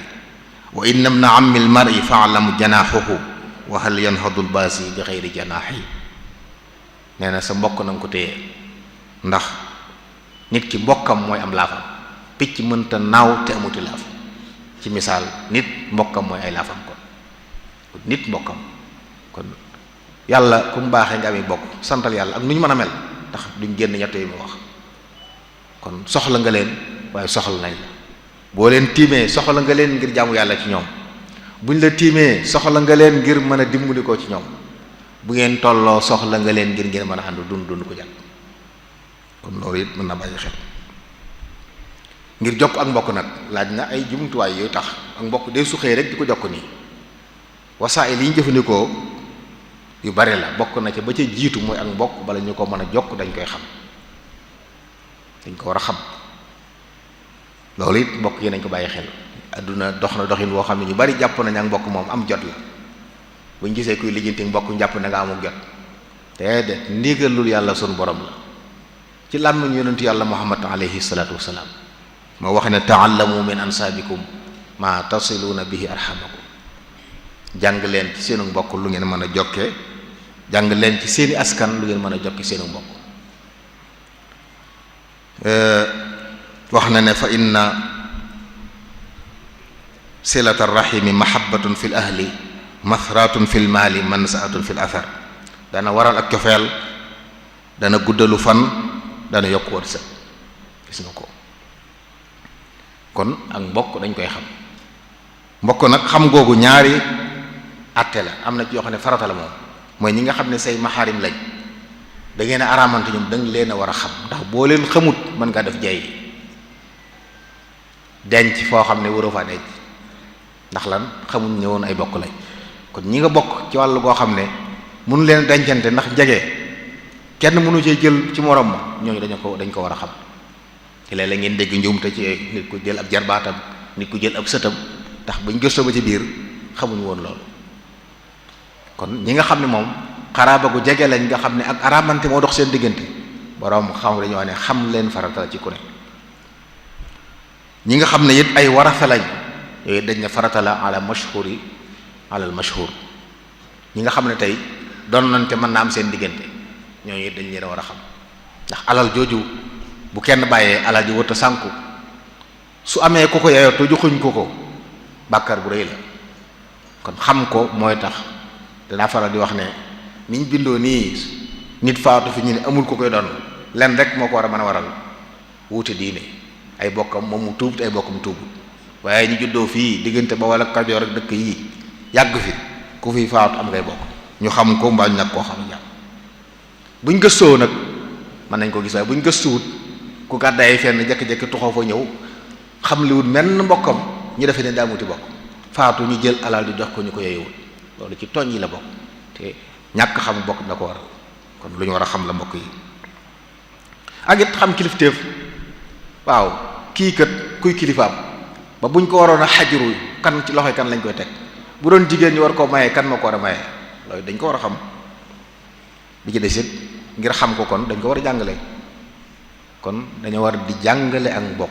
wa inna ibna ammi almar'i fa'lam janaahuhu wa hal yanhadu albaasi bi gayri janaahi nee na sa mbokk na nga ko téye ndax nit ki mbokkam mooy am laafam picc mënta naaw te amuti laaf ci misaal nit mbokkam mooy ay laafam kon nit mbokkam kon yàlla ku mu baaxee nga amee bokk santal yàlla ak nu ñu mën a mel ndax duñ génn ñett yi mu wax kon soxla nga leen waaye soxla nañ la boo leen tiimee soxla nga leen ngir jaamu yàlla ci ñoom buñ la tiimee soxla nga leen ngir mën a dimbali ko ci ñoom bu ngeen tolloo soxla nga leen ngir ngeen mën a ànd dund ko jàpp kon loolu it mën na bàyyi xel ngir jokk ak mbokk nag laaj na ay jumtuwaay yooyu tax ak mbokk day su xëy rek di ko jokk nii wasaayil yi ñu jëfandikoo yu bari la bokk na ca ba ca jiitu mooy ak mbokk bala ñu ko mën a jokk dañ koy xam dañ ko war a xam loolu it mbokk yi nañ ko bàyyi xel adduna dox na doxin woo xam ne ñu bari jàpp nañ ak mbokk moom am jot la buñ gisee kuy lijjanti mbokk jàpp na nga amul jot te de ndigalul yàlla sunu borom la ci làmmiñ yonentu yàlla muhammad alayhi salaatu wasalaam moo wax ne taallamu min ansaabikum ma tasiluuna bihi arhamakum jàng leen ci seenu mbokk lu ngeen mën a jokke jàng leen ci seeni askan lu ngeen mën a jokke seenu mbokk wax na ne fa inna silata rahimi mahabbatun fi l ahli mathratun fi l maali mansaatun fi l athar dana waral ak cofeel dana guddalu fan dana yokk wërsëg gis nga ko kon ak mbokk dañ koy xam mbokk nag xam googu ñaari àtte la am na ci yoo xam ne farata la moom mooy ñi nga xam ne say maxaarim lañ da ngeen a araamante ñoom da nga leen a war a xam ndax boo leen xamut mën ngaa def jay denc foo xam ne waroo faa denc ndax lan xamuñ ne woon ay bokk lañ kon ñi nga bokk ci wàllu goo xam ne mënu leen dencante ndax jege kenn mënu cee jël ci morom ma ñooñu dañ ko war a xam ci léeg-léeg ngeen dégg njuumte ci nit ku jël ab jarbaatam nit ku jël ab sëtam ndax buñ gëstoo ba ci biir xamuñ woon loolu kon ñi nga xam ne moom xaraaba gu jege lañ nga xam ne ak araamante moo dox seen diggante boroom xam dañoo ne xam leen farata ci ku ne ñi nga xam ne it ay warasa lañ yooyu dañ ne farata la ala mashhuri ala al mashhur ñi nga xam ne tey doon nañ te mën na am seen diggante ñooñu it dañ leen a war a xam ndax alal jooju bu kenn bàyyee alal ji wëtt sànku su amee ku ko yeyoo te joxuñ ko bàkkaar bu rëy la kon xam ko mooy tax danaa faral di wax ne niñ bindoo nii nit faatu fi ñu ne amul ko koy doon len rek moo ko war a mën a waral wuute diine ay bokkam moom mu tuub te ay bokkam tuubul waaye ñu juddoo fii diggante ba wala Kajoor ak dëkk yii yàgg fi ku fi faatu am ngay bokk ñu xam ko mbaa ñu nag koo xam jàpp buñ gëstoo nag mën nañ ko gis waaye buñ gëstuwut ku gàddaay fenn jekki-jekki tuxoo fa ñëw xam li wut menn mbokkam ñu defee ne daa muti bokk faatu ñu jël alal di jox ko ñu ko yeyewul loolu ci tooñ yi la bokk te ñàkk xam bokk da ko waral kon lu ñu war a xam la mbokk yi ak it xam kilifteef waaw kii kat kuy kilifaam ba buñ ko waroon a xajiru kan ci loxoy kan lañ koy teg bu doon jigéen ñi war koo mayee kan moo ko war a mayee loolu dañ ko war a xam li ci des it ngir xam ko kon dañ ko war a jàngale kon dañoo war di jàngale ak mbokk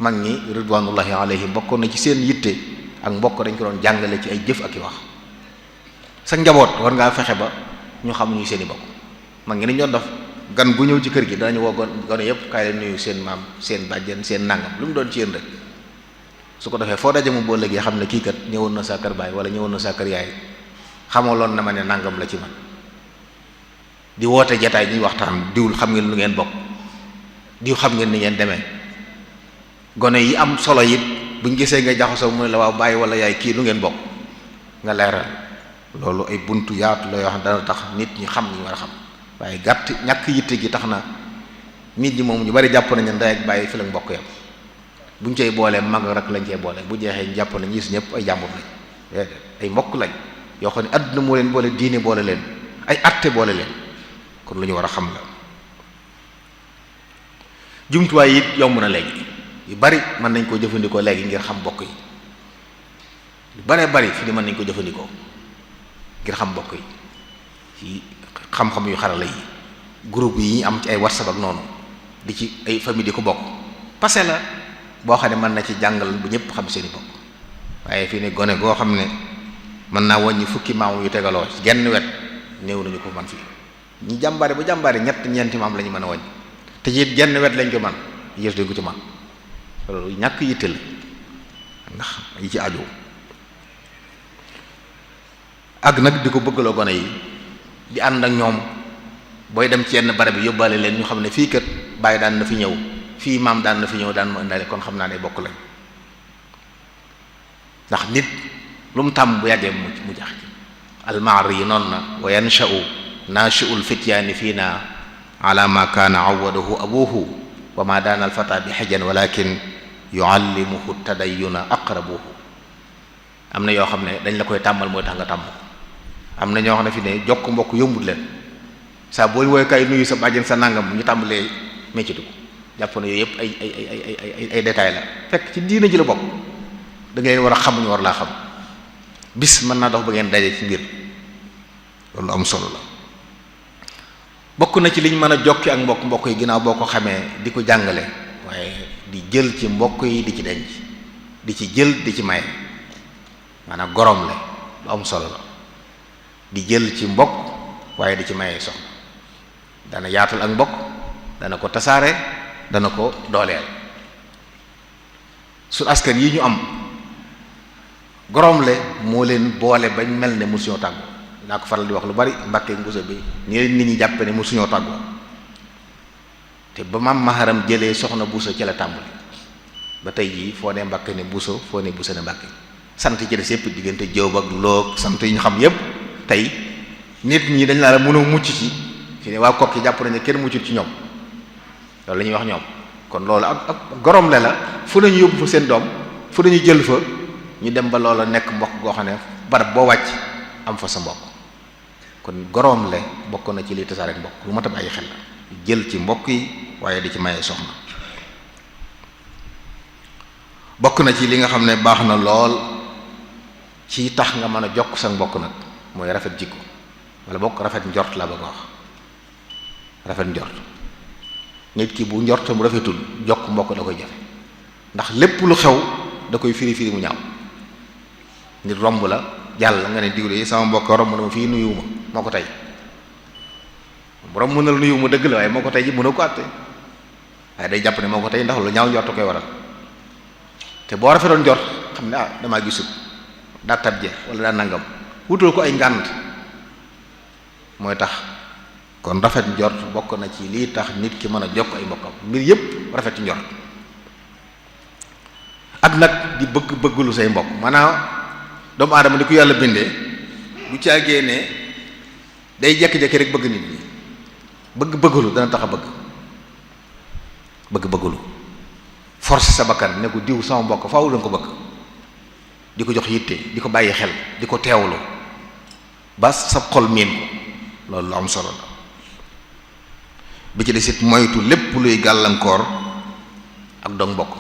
mag ñi ridwanullahi alayhim bokkoon na ci seen yitte ak mbokk dañ ko doon jàngale ci ay jëf ak i wax sa njaboot war ngaa fexe ba ñu xam ñuy seeni bokk. mag ngi ni ñoo def gan gu ñëw ci kër gi danañu woo gone yëpp kaay leen nuyu seen maam seen bàjjen seen nangam lu mu doon ci yéen rek su ko defee foo daje mu boo léegi xam ne kii kat ñëwoon na sa kër baay wala ñëwoon na sa kër yaay xamaloon na ma ne nangam la ci man. di woote jataay ñuy waxtaan diwul xam ngeen lu ngeen bokk diw xam ngeen ni ngeen demee gone yi am solo it buñ gisee nga jaxasoo mu ne la waaw bàyyi wala yaay kii lu ngeen bokk nga leeral loolu ay buntu yaatu la yoo xam dana tax nit ñi xam ñu war a xam waaye gàtt ñàkk yitte gi tax na nit ñi moom ñu bari jàpp nañu ndey ak bàyyi fi la mbokk yam buñ cay boolee mag rek lañ cey boole bu jeexee ñu jàpp na ñi si ñëpp ay jàmbur lañ ay mbokk lañ yoo xam ne àdduna moo leen boole diine boole leen ay atte boole leen kon lu ñu war a xam la. jumtuwaay it yomb na léegi yu bari mën nañ koo jëfandikoo léegi ngir xam mbokk yi yu baree bari fi ni mën nañ ko jëfandikoo ngir xam mbokk yi ci xam-xam yu xarala yi groupe yi ñu am ci ay WhatsApp ak noonu di ci ay famille di ko bokk passé la boo xam ne mën na ci jàngal bu ñëpp xam seeni bokk waaye fii ne gone goo xam ne mën naa wàññi fukki maam yu tegaloo ci genn wet néew nañu ko man fii ñi jàmbaare ba jàmbaare ñett ñeenti maam la ñu mën a wàññi te it genn wet lañ ko man yées dañ ko ci man loolu ñàkk yitte la ndax yi ci aju ak nag di ko bëggaloo gone yi di ànd ak ñoom booy dem ci yenn barab bi yóbbaale leen ñu xam ne fii kat bàyyi daan na fi ñëw fii maam daan na fi ñëw daan ma indaale kon xam naa ne bokk lañ ndax nit lu mu tàmm bu yàggee mu jax ci almaar yi noonu na wa yansha'u naashi'ul fityaani fii naa ala ma kaana awadahu abuhu wa ma daana alfata bi xajan walakin yuallimuhu tadayyuna aqrabuhu am na yoo xam ne dañ la koy tàmmal mooy tax nga tàmm ko am na ñoo xam ne fi ne jokk mbokk yombut leen saa boo woy kay nuyu sa bàjjen sa nangam ñu tàmbalee méccatu ko jàpp na yooyu yëpp ay détails la fekk ci diina ji la bokk da ngeen war a xam ñu war laa xam bis mën naa dox ba ngeen daje ci mbir loolu am solo la. bokk na ci liñ mën a jokki ak mbokk yi ginnaaw boo ko xamee di ko jàngale waaye di jël ci mbokk yi di ci denc di ci jël di ci maye maanaam gorom le lu am solo la di jël ci mbokk waaye di ci maye soxna dana yaatal ak mbokk dana ko tasaare dana ko dooleel su askan yi ñu am gorom le moo leen boole bañ mel ne musuñoo tàggu naa ko faral di wax lu bari Mbàkke Mbuso bi ni leen nit ñi jàppe ne musuñoo tàggoo te ba maam maharam jëlee soxna Buso ci la tàmbali ba tey jii foo ne Mbàkke ne Buso foo ne Buso ne Mbàkke sant ci des yëpp diggante Jóob ak Loog sant yi ñu xam yëpp tey nit ñi dañ laa la mën a mucc ci fi ne waa Kokki jàpp nañ ne kenn muccut ci ñoom loolu la ñuy wax ñoom kon loolu ak gorom le la fu nañu yóbbu fa seen doom fu nañu jël fa ñu dem ba loola nekk mbokk goo xam ne barab boo wàcc am fa sa mbokk kon goroom le bokk na ci li tasaare mbokk lu mat a bàyyi xel la jël ci mbokk yi waaye di ci maye soxna bokk na ci li nga xam ne baax na lool ci tax nga mën a jokk sa mbokk nag mooy rafet jikko wala bokk rafet njort la bëgg a wax rafet njort nit ki bu njort mu rafetul jokk mbokk da koy jafe ndax lépp lu xew da koy firi mu ñaaw nit romb la jàll nga ne diwle yi sama mbokk romb na ma fii nuyuwuma moo ko tey borom mën na la nuyuwuma dëgg la waaye moo ko tey ji mën a ko àtte waaye day jàpp ne moo ko tey ndax lu ñaaw njort koy waral te boo rafetoon njort xam ne damaa gisut daa tabje wala daa nangam wutal ko ay ngànt mooy tax kon rafet njort bokk na ci lii tax nit ki mën a jokk ay mbokkam mbir yépp rafet ci njort ak nag di bëgg-bëgglu say mbokk maanaam doomu aadama di ko yàlla bindee bu caagee ne day jekki-jekki rek bëgg nit ñi bëgg-bëgglu dana tax a bëgg-bëgglu force sa bakkan ne ko diw sama mbokk faaw danga ko bëgg di ko jox yitte di ko bàyyi xel di ko teewlu ba sa xol miin ko loolu lu am solo la bi ci desit moytu lépp luy gàllankoor ak dog mbokk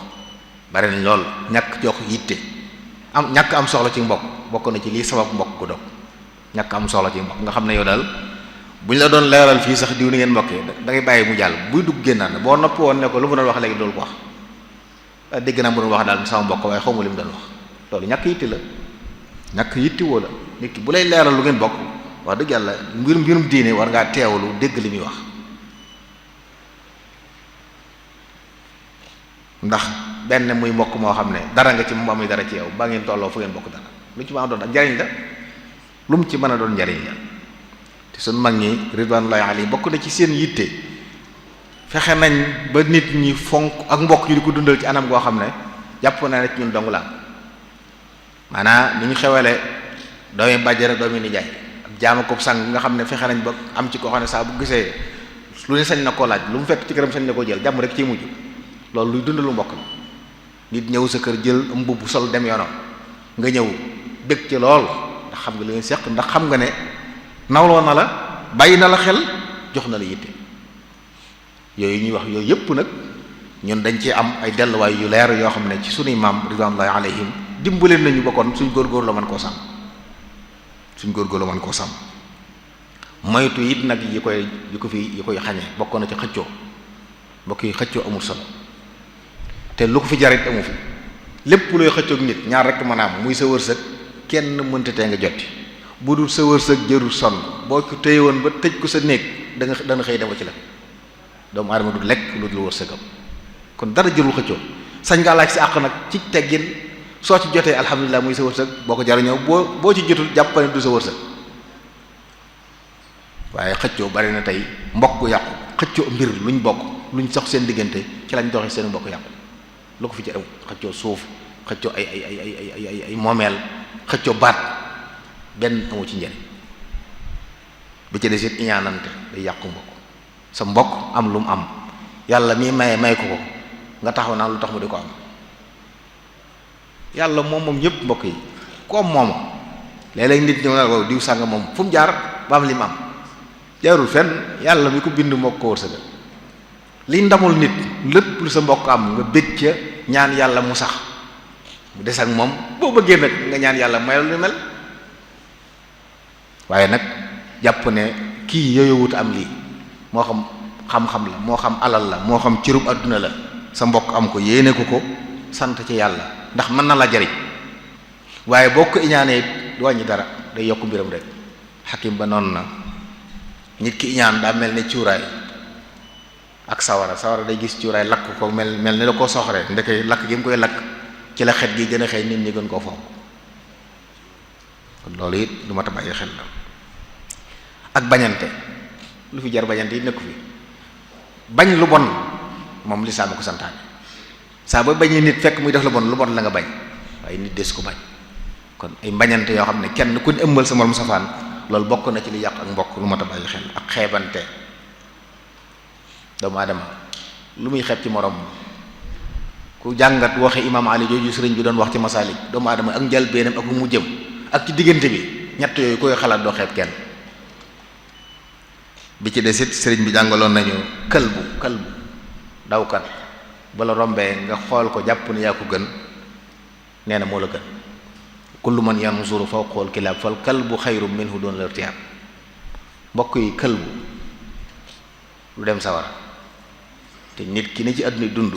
bari nañ lool ñàkk jox yitte ñàkk am soxla ci mbokk bokk na ci lii sabab mbokk ku dog ñàkk am soxla ci mbokk nga xam ne yow daal bu ñu la doon leeral fii sax diw ni ngeen mbokkee da ngay bàyyi mu jàll buy dugg génnaan boo noppi woon ne ko lu mu doon wax léegi doolu ko wax dégg naa mu doon wax daal sama mbokk waaye xaw ma li mu doon wax loolu ñàkk yitte la ñàkk yittewoo la nit ki bu lay leeral lu ngeen bokk wax dëgg yàlla mbirum diine war ngaa teewlu dégg li muy wax ndax benn muy mbokk moo xam ne dara nga ci mu am dara ci yow ba ngeen tolloo fu ngeen bokk dara lu ci mën a doon ak njariñ la lu mu ci mën a doon njariñ la te suñ mag ñi ridwanullahi alayhi bokk na ci seen yitte fexe nañ ba nit ñi fonk ak mbokk yi di ko dundal ci anam goo xam ne jàpp naa ne ci ñun dong la maanaam ni ñu xewale doomi bàjjara doomi nijaay ab jaama ko sang nga xam ne fexe nañ ba am ci koo xam ne saa bu gisee lu ne sañ na koo laaj lu mu fekk ci këram sañ na koo jël jàmm rek ciy mujj loolu luy dundalu mbokk la nit ñëw sa kër jël mbubb sol dem yoonam nga ñëw bëgg ci lool ndax xam nga li ngeen seq ndax xam nga ne nawloo na la bàyyi na la xel jox na la yitte yooyu ñuy wax yooyu yëpp nag ñun dañ ci am ay delluwaay yu leer yoo xam ne ci sunuy maam ridwanullahi alayhim dimbaleen nañu bokkoon suñ góorgóor la mën koo sàmm suñ góorgóor la mën koo sàmm moytu it nag yi koy xañe bokkoon na ci xëccoo mbokk yi xëccoo amul solo te lu ko fi jarit amu fi lépp looy xëccoog nit ñaar rek mën a am muy sa wërsëg kenn mënta tee nga jotti bu dul sa wërsëg jërul sonn boo ko téye woon ba tëj ko sa néeg dana xëy dema ci la doomu aadama du lekk lu dul wërsëgam kon dara jërul xëccoo sañ nga laaj si àq nag ci teggin soo ci jotee alhamdulilah muy sa wërsëg boo ko jariñoo boo ci jotul jàppane du sa wërsëg waaye xëccoo bari na tey mbokk yàqu xëccoo mbir luñ bokk luñ sax seen diggante ci lañ doxee seen mbokk yàqu lu ko fi ci am xëccoo suuf xëccoo ay moomeel xëccoo baat benn amu ci njëriñ bi ci des it iñaanante day yàqu mbokk sa mbokk am lu mu am yàlla mii maye may ko nga taxaw naan lu tax mu di ko am yàlla moom ñëpp mbokk yi ku am mooma léeg-léeg nit ñëw na ko diw sànga moom fu mu jaar ba am li mu am jaarul fenn yàlla mi ko bind moo ko wërsëgal li ndamul nit lépp lu sa mbokk am nga bëgg ca ñaan yàlla mu sax mu des ak moom boo bëggee nag nga ñaan yàlla mayal lu mel waaye nag jàpp ne kii yooyowut am lii moo xam xam-xam la moo xam alal la moo xam cërub àdduna la sa mbokk am ko yéene ko sant ci yàlla ndax mën na la jariñ waaye boo ko iñaanee du wàññi dara day yokk mbiram rek xakim ba noonu na nit ki iñaan daa mel ne cuuraay ak sawara day gis cuuraay lakk ko mel ni la koo soxree ndeke lakk gi mu koy lakk ci la xet gi gën a xëy nit ñi gën koo fonk kon loolu it lu ma ta bàyyi xel la ak bañante lu fi jar bañante yi nekku fi bañ lu bon moom lislaam ko santaane saa ba bañee nit fekk muy def lu bon la nga bañ waaye nit des ko bañ kon ay mbañante yoo xam ne kenn ku ne ëmbal sa morom safaan loolu bokk na ci li yàq ak mbokk lu ma ta bàyyi xel ak xeebante doomu aadama lu muy xeeb ci morom ku jàngat waxe imaam Ali jooju sëriñ bi doon wax ci masaalik doomu aadama ak njëlbéenam ak mu jëm ak ci diggante bi ñett yooyu koy xalaat doo xeeb kenn bi ci desit sëriñ bi jàngaloon nañu kalbu dawkat bala rombee nga xool ko jàpp ne yaa ko gën nee na moo la gën kullu man yanzuru fawqal kilaab fal kalbu xayru minhu doon la irtiyaab mbokk yi kalbu lu dem sawara te nit ki ne ci àdduna dund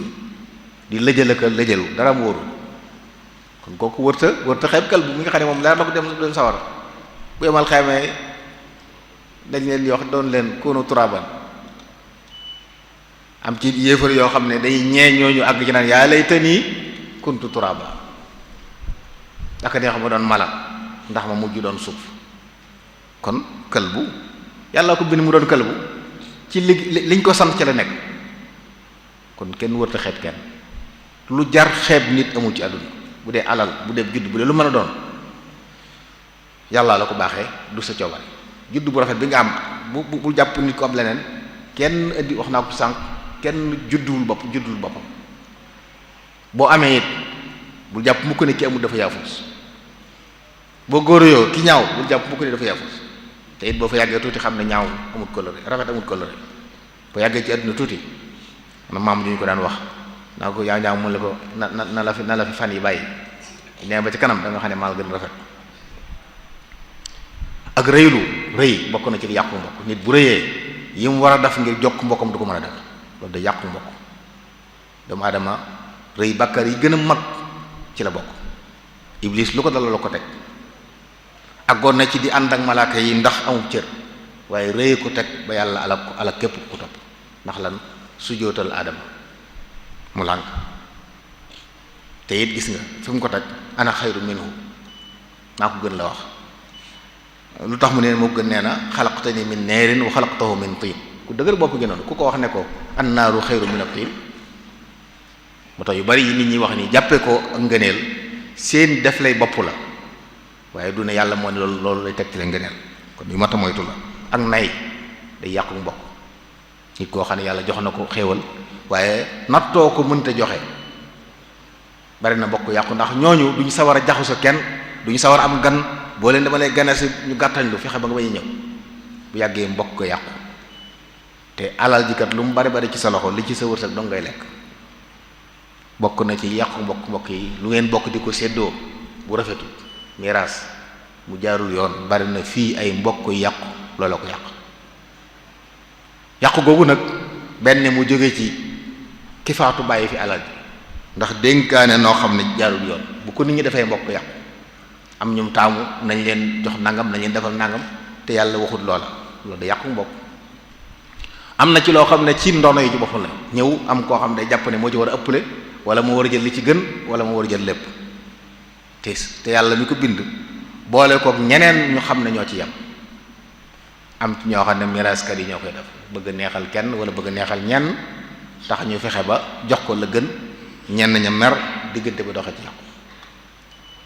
di lëjal lëjalu dara mu wóoru kon kooku wërta xeeb kalbu mi nga xam ne moom leer na ko dem sawara bu yemal xamee dañ leen yox doon leen koonu turaban am ci yéefar yoo xam ne day ñee ñooñu àgg ci naan yaa laytanii kuntu turaba aka neex ma doon mala ndax ma mujj doon suuf kon kalbu yàlla ko bind mu doon kalbu ci liñ ko sant ci la nekk kon kenn wërta xeeb kenn lu jar xeeb nit amul ci àdduna bu dee alal bu dee judd bu dee lu mën a doon yàlla la ko baaxee du sa coobare judd bu rafet bi nga am bu jàpp nit ko am leneen kenn indi wax naa ko sànq kenn judduwul boppam boo amee it bul jàpp mukk ne ki amul dafa yaafus boo góoróyoo ki ñaaw bul jàpp mukk ne dafa yaafus te it boo fa yàggee tuuti xam ne ñaaw amul coloré rafet amul coloré boo yàggee ci àdduna tuuti na maam ñu ko daan wax naa ko yaa ñaaw mun la ko na la fi fan yi bàyyi nee ba ci kanam da nga xam ne maal gën rafet ak rëy bokk na ci li yàqu mbokk nit bu rëyee yi mu war a def ngir jokk mbokkam du ko mën a def loolu da yàqu mbokk doomu aadama rëy bàkkaar yi gën a mag ci la bokk iblis lu ko dala la ko teg àggoon na ci di ànd ak malaaka yi ndax amul cër waaye rëye ko teg ba yàlla alak képp ku topp ndax lan sujjóotal aadama mu lànk te it gis nga fi mu ko teg ana xayru minhu maa ko gën la wax lu tax mu ne moo gën nee na xalaqtani min naarin wa xalaqtahu min tiin ku dëgër bopp gi noonu ku ko wax ne ko an naaru xayru min at-tiin moo tax yu bari yi nit ñi wax ni jàppee ko ak ngëneel seen def lay bopp la waaye du ne yàlla moo ne loolu lay teg ci la ngëneel kon yu mat a moytu la ak nay day yàqu mbokk nit koo xam ne yàlla jox na ko xéewal waaye nattoo ko mënta joxe bari na mbokk yàqu ndax ñooñu duñu sawar a jaxu sa kenn duñu sawar a am gan boo leen dama lay gane si ñu gàttañ lu fexe ba nga bañ ñëw bu yàggee mbokk ko yàqu te alal ji kat lu mu bari bari ci sa loxo li ci sa wërsëg dong ngay lekk bokk na ci yàqu mbokk yi lu ngeen bokk di ko séddoo bu rafetul miraas mu jaarul yoon bari na fii ay mbokk yàqu loola ko yàqu googu nag benn mu jóge ci ki faatu bàyyi fi alal ji ndax dénkaane noo xam ne jaarul yoon bu ko nit ñi defee mbokk yàqu am ñum taamu nañ leen jox nangam nañ leen defal nangam te yàlla waxut loola loolu da yàqu mbokk am na ci loo xam ne ci ndono yi ci boppam la ñëw am koo xam ne jàpp ne moo ci war a ëpple wala moo war a jël li ci gën wala moo war a jël lépp te yàlla mi ko bind boole kook ñeneen ñu xam ne ñoo ci yem am ci ñoo xam ne miraaskat yi ñoo koy def bëgg a neexal kenn wala bëgg a neexal ñenn tax ñu fexe ba jox ko la gën ñenn ña mer diggante ba doxe ci yàqu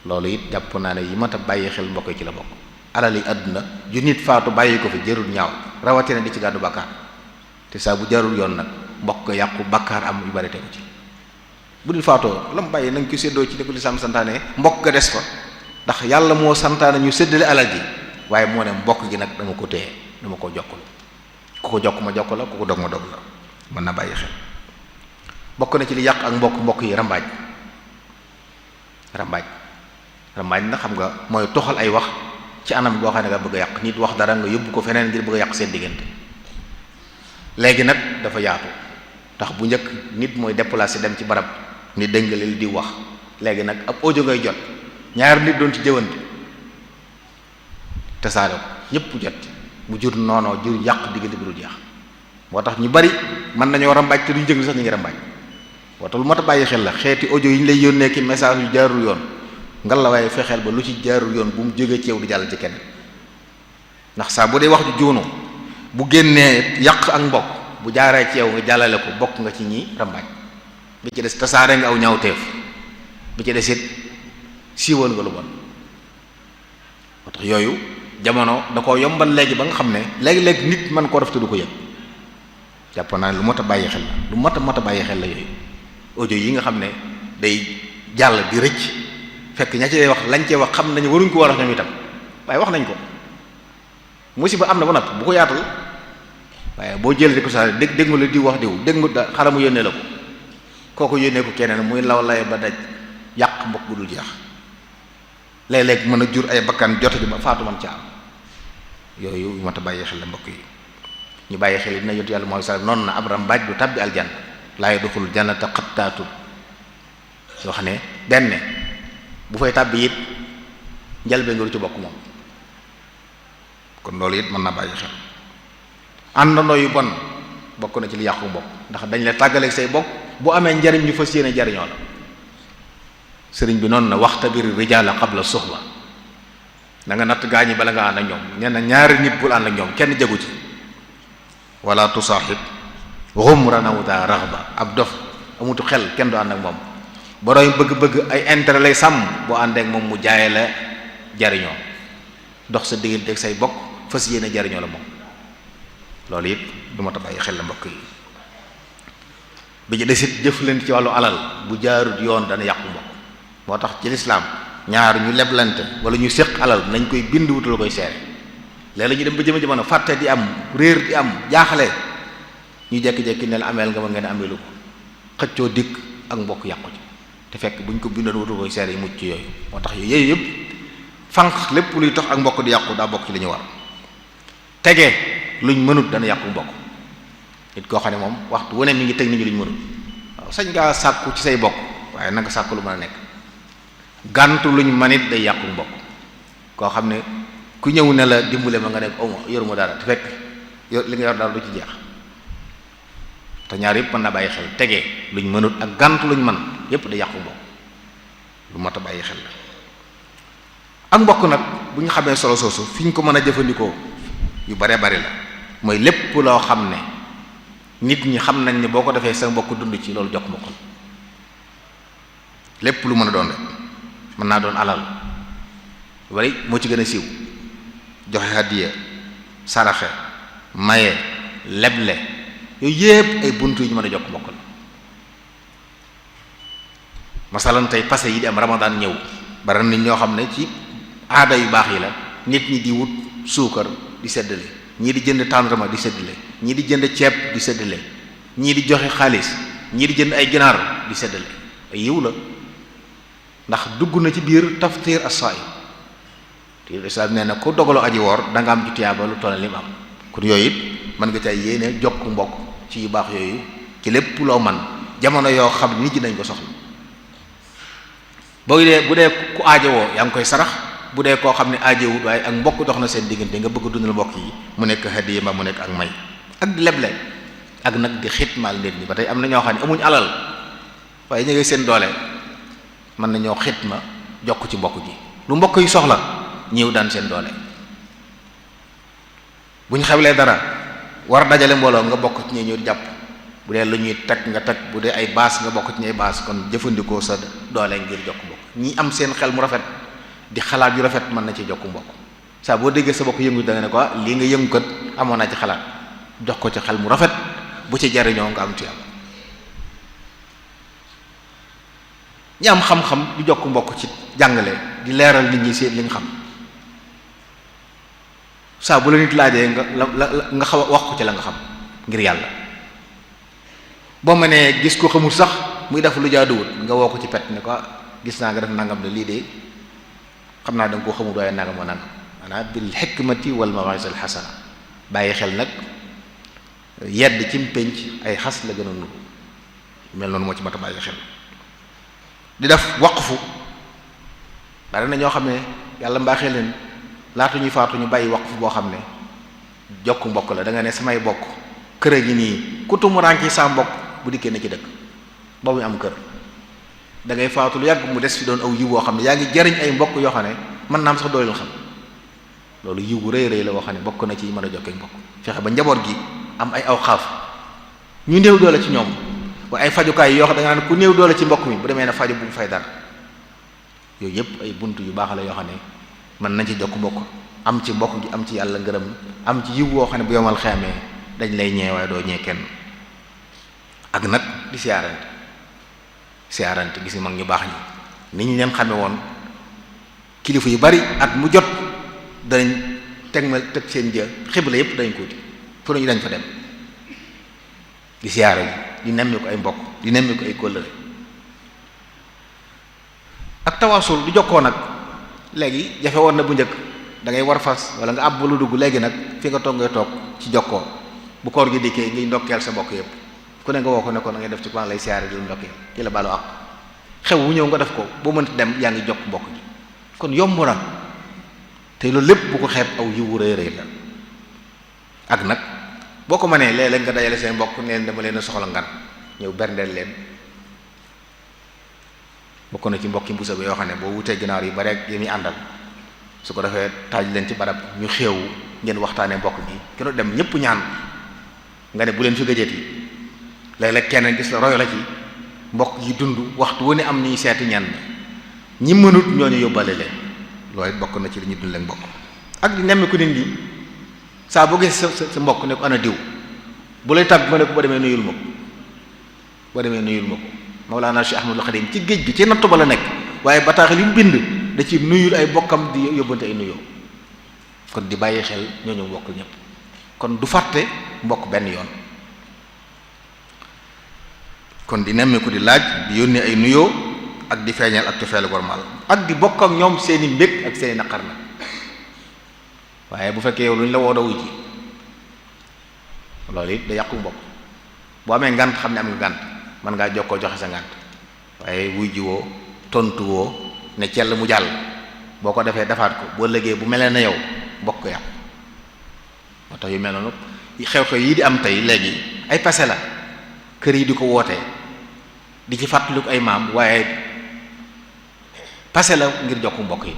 loolu it jàpp naa ne yi mat a bàyyi xel mbokk yi ci la bokk alal yi àdduna ju nit faatu bàyyi ko fi jërul ñaaw rawatina di ci gàddu bàkkaar te saa bu jarul yoon nag mbokk yàqu bàkkaar am yu bari tegu ci bu dul faatoo la mu bàyyi nañ ko séddoo ci ni ko lislaam santaane mbokk ga des fa ndax yàlla moo santaane ñu séddale alal ji waaye moo ne mbokk gi nag dama ko téye dama ko jokkul ku ko jokk ma jokk la ku ko dog ma dog la mën na bàyyi xel bokk na ci li yàq ak mbokk yi rambaaj nag xam nga mooy toxal ay wax ci anam boo xam ne nga bëgg a yàq nit wax dara nga yóbbu ko feneen ngir bëgg a yàq seen diggante léegi nag dafa yaatu ndax bu njëkk nit mooy déplacé dem ci barab nit dégg nga li di wax léegi nag ab audio ngay jot ñaar nit doon ci jëwante te saare ko ñëpp jot mu jur noonoo jur yàq diggante bi du jeex moo tax ñu bari mën nañoo rambaaj te duñ jëg sax ñu ngi rambaaj moo tax lu mat a bàyyi xel la xeeti audio yi ñu lay yónnee ki message yu jaarul yoon ngal la waaye fexeel ba lu ci jaarul yoon bu mu jógee ci yow di jàll ci kenn ndax saa bu dee wax ju juunu bu génnee yàq ak mbokk bu jaaree ci yow nga jàllale ko bokk nga ci ñi rambaaj bi ci des tasaare nga aw ñaawteef bi ci des it siiwal nga lu bon moo tax yooyu jamono da koo yombal léegi ba nga xam ne léegi-léegi nit mën koo def te du ko yëg jàpp naa ne lu mat a bàyyi xel la lu mat a bàyyi xel la yooyu audio yi nga xam ne day jàll di rëcc fekk ña ci wax lañ cee wax xam nañu waruñ ko war a wax ñoom itam waaye wax nañ ko musiba am na ba noppi bu ko yaatal waaye boo jëlee di ko saa dégg nga la di wax diw dégg nga xara mu yónnee la ko kooku yónnee ko keneen muy law lay ba daj yàq mbokk bu dul jeex léeg-léeg mën a jur ay bakkan jote ji ba faatu man ca am yooyu yu mat a bàyyi xel la mbokk yi ñu bàyyi xel yi dina yontu yàlla mooy sa noonu na ab rambaaj du tàbbi aljanna laa yadxulul jannata xattaatu yoo xam ne benn bu fay tàbbi it njalbee nga du ci bokk moom kon loolu it mën na bàyyi xel àndandoo yu bon bokk na ci li yàqu mbokk ndax dañ la tàggaleeg say bokk bu amee njariñ ñu fas yéene jariñoo la sëriñ bi noonu na waxtabir rijaala qabla suxba da nga natt gaañi bala nga ànd ak ñoom nee na ñaari nit bul ànd ak ñoom kenn jagu ci wala tusaaxib xumran aw daa raxba ab dof amutu xel kenn du ànd ak moom boroom bëgg-bëgg ay intérêt lay sàmm boo àndee ak moom mu jaaye la jariñoo dox sa diggante ak say bokk fas yéene jariñoo la moom loolu it du ma ta bàyyi xel la mbokk yi bi ci desit jëf leen ci wàllu alal bu jaarut yoon dana yàqu mbokk moo tax ci lislaam ñaar ñu leblante wala ñu séq alal nañ koy bind wutal koy seere léeg-léeg ñu dem ba jëme jamono fàtte di am réer di am jaaxale ñu jekki-jekki ne la ameel nga ma ngeen ameelu ko xëccoo dikk ak mbokk yàqu ci te fekk buñ ko bindoon wutal koy seere yi mucc ci yooyu moo tax yooyu yëpp fànq lépp luy tax ak mbokk di yàqu daa bokk ci li ñu war tege luñ mënut dana yàqu mbokk nit koo xam ne moom waxtu wane mi ngi teg nit ñi luñ mënut waaw sañ ngaa sàkku ci say bokk waaye nanga sàkku lu mën a nekk gàntu luñ manit day yàqu mbokk koo xam ne ku ñëw ne la dimbale ma nga ne ko yoruma dara te fekk li nga yor dara du ci jeex. te ñaar yëpp mën na bàyyi xel tegee luñ mënut ak gànt luñ mën yëpp da yàqu mbokk lu mat a bàyyi xel la. ak mbokk nag bu ñu xamee solo soosu fi ñu ko mën a jëfandikoo yu baree bari la mooy lépp loo xam ne nit ñi xam nañ ne boo ko defee sa mbokk dund ci loolu jokk mbokk la. lépp lu mën a doon rek mën naa doon alal lu bari moo ci gën a siiw joxe hadiya saraxe maye leble yooyu yépp ay buntu yu ñu mën a jokk mbokk la. masalan tey passé yi di am ramadan ñëw bari nit ñoo xam ne ci aada yu baax yi la nit ñi di wut suukar di seddale ñii di jënd tendrement di seddale ñii di jënd ceeb di seddale ñii di joxe xaalis ñii di jënd ay ginaar di seddale ay yiw la ndax dugg na ci biir taftir as-sa'i te islam nee na ku dogaloo aji woor da nga am ci tiyaaba lu toll li mu am kon yooyu it mën nga cay yéene jokk mbokk ci yu baax yooyu ci lépp loo man jamono yoo xam nit ñi dañ ko soxla bu dee ku aajowoo yaa ngi koy sarax bu dee koo xam ne aajowut waaye ak mbokk dox na seen diggante nga bëgg dundal mbokk yi mu nekk hadiya ma mu nekk ak may ak di leble ak nag di xitmaal nit ñi ba tey am na ñoo xam ne amuñ alal waaye ñu ngi seen doole mën nañoo xitma jokk ci mbokk ji lu mbokk yi soxla ñëw daan seen doole bu ñu xewlee dara war a dajale mbooloo nga bokk ci ñi ñëw jàpp bu dee lu ñuy teg nga teg bu dee ay baas nga bokk ci ñay baas kon jëfandikoo sa doole ngir jokk mbokk ñi am seen xel mu rafet di xalaat yu rafet mën na ci jokk mbokk saa boo déggee sa bokk yëngu da nga ne ko lii nga yëngu kat amoon naa ci xalaat jox ko ci xel mu rafet bu ci jariñoo nga am tuyaaba. ñi am xam-xam di jokk mbokk ci jàngale di leeral nit ñi seen li nga xam saa bu la nit laajee nga xaw a wax ko ci la nga xam ngir yàlla boo ma nee gis ko xamul sax muy def lu jaaduwut nga woo ko ci pet ne ko gis naa nga def nangam de lii de xam naa da nga koo xamul waaye nangam wa nangam maanaam bil hikmati wal mawa'izil hasana bàyyi xel nag yedd ci pénc ay xas la gën a nuru mel noonu moo ci mat a bàyyi xel di def waqfu bari na ñoo xam ne yàlla mbaaxee leen laata ñuy faatu ñu bàyyi waqfu boo xam ne jokk mbokk la da nga ne samay bokk kër gi nii ku tumuraanke sa mbokk bu dikkee na ci dëkk ba muy am kër da ngay faatu lu yàgg mu des fi doon aw yiw woo xam ne yaa ngi jariñ ay mbokk yoo xam ne mën naa am sax doo leen xam loolu yiw bu rëy rëy la woo xam ne bokk na ci mën a jokkee mbokk fexe ba njaboot gi am ay aw xaaf ñu néew doole ci ñoom waaye ay fajukaay yoo xam da nga naan ku néew doole ci mbokk mi bu demee ne faju bu mu fay dara yooyu yëpp ay bunt yu baax la yoo xam ne mën nañ ci jokk mbokk am ci mbokk gi am ci yàlla ngërëm am ci yiw woo xam ne bu yomal xeamee dañ lay ñee waaye doo ñee kenn ak nag di siyaarante gis ni mag ñu baax ñi ni ñu leen xame woon kilifa yu bari at mu jot danañ teg seen jë xibla yëpp dañ ko wuti fu nañu dañ fa dem di siyaare yi di nemmi ko ay mbokk di nemmi ko ay kóllëre ak tawaasul di jokkoo nag léegi jafe woon na bu njëkk da ngay war fas wala nga ab lu dugg léegi nag fi nga toog ngay toog ci jokkoo bu koor gi dikkee ngay ndokkeel sa mbokk yëpp ku ne nga woo ko ne ko na ngay def ci plan lay siyaare di la ndokkeel di la baalu ak xew wu ñëw nga def ko boo mënti dem yaa ngi jokk mbokk ji kon yomb na te loolu lépp bu ko xeeb aw yiwu rëy rëy la ak nag boo ko mënee léeg-léeg nga dajale seen mbokk neen dama leen a soxla ngan ñëw berndeel leen bokk na ci mbokki mbusa bi yoo xam ne boo wutee ginaar yi bare ak yi muy àndal su ko defee taaj leen ci barab ñu xeewu ngeen waxtaanee mbokk gi kenn dem ñëpp ñaan nga ne bu leen fi gëjëti léeg-léeg kenn gis la royo la ci mbokk yi dund waxtu wu ne am ñuy seeti ñenn ñi mënut ñooñu yóbbale leen loolu it bokk na ci li ñu dund leen mbokk ak di nemmi ko nit ñi saa boo gis sa mbokk ne ko ana diw bu lay tàgg ma ne ko boo demee nuyul ma ko boo demee nuyul ma ko Mawlana Cheikh Ahmadul Khadim ci géej gi ci nattu ba la nekk waaye bataaxal yi mu bind da ci nuyul ay bokkam di yóbbante ay nuyoo kon di bàyyi xel ñooñu mbokk ñëpp kon du fàtte mbokk benn yoon kon di nemmeeku di laaj di yónnee ay nuyoo ak di feeñal ak cofeelu gormal ak di bokk ak ñoom seeni mbég ak seeni naqar na waaye bu fekkee yow lu ñu la woo da wuy ji loolu it da yàqu mbokk boo amee ngànt xam ne am nga ngànt mën ngaa jokkoo joxe sa ngànt waaye wuy ji woo tontu woo ne cell mu jàll boo ko defee defaat ko boo lëgee bu melee na yow mbokk yàqu. moo tax yu mel noonu xew-xew yii di am tey léegi ay passé la kër yi di ko wootee di ci fàttaliku ay maam waaye passé la ngir jokk mbokk yi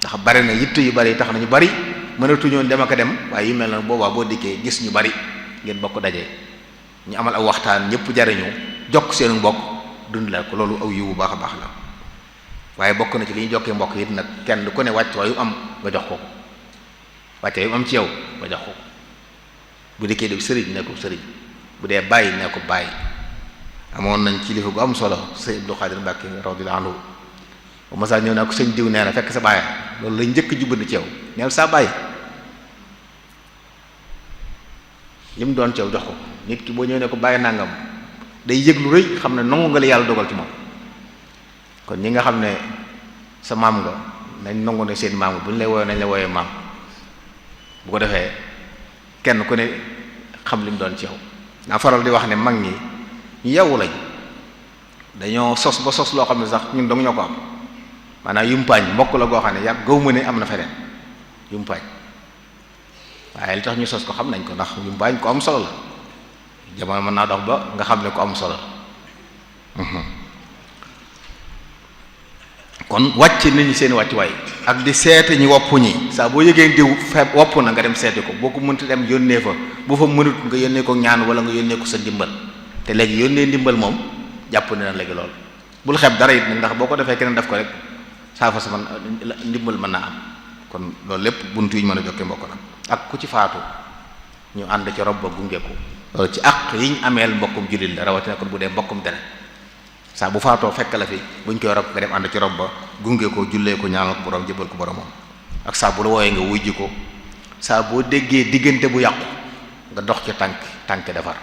ndax bari na yitt yu bari tax na ñu bari mënatuñoo dem ak a dem waaye yu mel noonu boobaa boo dikkee gis ñu bari ngeen bokk daje ñu amal aw waxtaan ñëpp jariñu jokk seenu mbokk dund la ko loolu aw yiw bu baax a baax la waaye bokk na ci li ñu jokkee mbokk yi nag kenn ku ne wàcc waayu am nga jox ko wàcce yu am ci yow nga jox ko bu dikkee def sëriñ ne ko sëriñ bu dee bàyyi ne ko bàyyi. amoon nañ kilifa gu am solo sëñ Abdou Khadir Mbacke radiyallahu anhu bu ma saa ñëw naa ko sëñ diw nee na fekk sa bàyyi loolu lañ njëkk jubbandi ci yow neel saa bàyyi li mu doon ci yow jox ko nit ki boo ñëwee ne ko bàyyi nangam day yëg lu rëy xam ne nangu nga li yàlla dogal ci moom kon ñi nga xam ne sa maam nga nañ nangu ne seen maam nga bu ñu lay woowee nañ la wooyee maam bu ko defee kenn ku ne xam li mu doon ci yow naa faral di wax ne mag ñi ñu yewwu lañ dañoo sos ba sos loo xam ne sax ñun dong ñoo ko am maanaam yumpaañ mbokk la goo xam ne yàgg gaw ma ne am na feneen yumpaañ waaye li tax ñu sos ko xam nañ ko ndax yumpaañ ko am solo la jamono mën naa dox ba nga xam ne ko am solo la kon wàcc nit ñi seen wàccuwaay ak di seete ñi wopp ñi saa boo yëgee diw feeb wopp na nga dem seeti ko boo ko mënti dem yónnee fa bu fa mënut nga yónnee ko ñaan wala nga yónnee ko sa ndimbal te léegi yónnee ndimbal moom jàpp ne na léegi lool bul xeeb dara it ndax boo ko defee keneen def ko rek saa fa sa man ndimbal mën naa am kon loolu lépp buntu yi ñu mën a jokkee mbokk la ak ku ci faatu ñu ànd ci rob ba gunge ko loolu ci àq yi ñu ameel mbokkum jullit la rawatina kon bu dee mbokkum deret saa bu faatoo fekk la fi buñ koy rob nga dem ànd ci rob ba gunge ko jullee ko ñaanal ko borom jëbal ko boromam ak saa bu la wooyee nga wujji ko saa boo déggee diggante bu yàqu nga dox ci tànk defar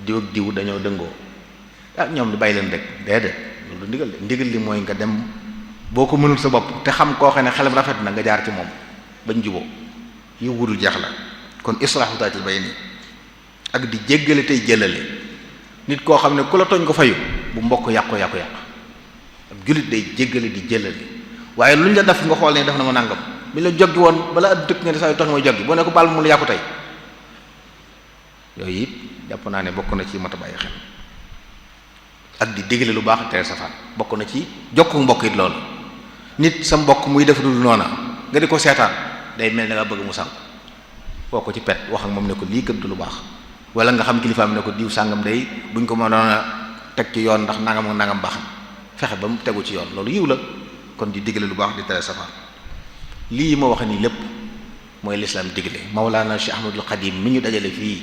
diw ak diw dañoo dëngoo ah ñoom di bàyyi leen rek déedéet loolu ndigal li mooy nga dem boo ko mënul sa bopp te xam koo xam ne xelam rafet na nga jaar ci moom bañ juboo yu wudul jeex la kon islaahu zaatil bayni ak di jéggale tey jëlale nit koo xam ne ku la tooñ ko fayu bu mbokk yàqu ab jullit day jéggale di jëlale waaye luñ la def nga xool ne def na ma nàngam bi la joggi woon bala at dëkk nga ne saa yu tax mooy joggi boo ne ko baal mu la yàqu tey yooyu it jàpp naa ne bokk na ci mat a bàyyi xel ak di digle lu baax tere safaan bokk na ci jokku mbokk it loolu nit sa mbokk muy def dul noona nga di ko seetaan day mel ne nga bëgg mu sànq foo ko ci pet wax ak moom ne ko lii gëmtu lu baax wala nga xam kilifaam ne ko diw sàngam day buñ ko mënoon a teg ci yoon ndax nangam ak nangam baax na fexe ba mu tegu ci yoon loolu yiw la kon di digle lu baax di tere safaan lii ma wax nii lépp mooy lislaam digle Mawlaana Cheikh Ahmadul Xadim mi ñu dajale fii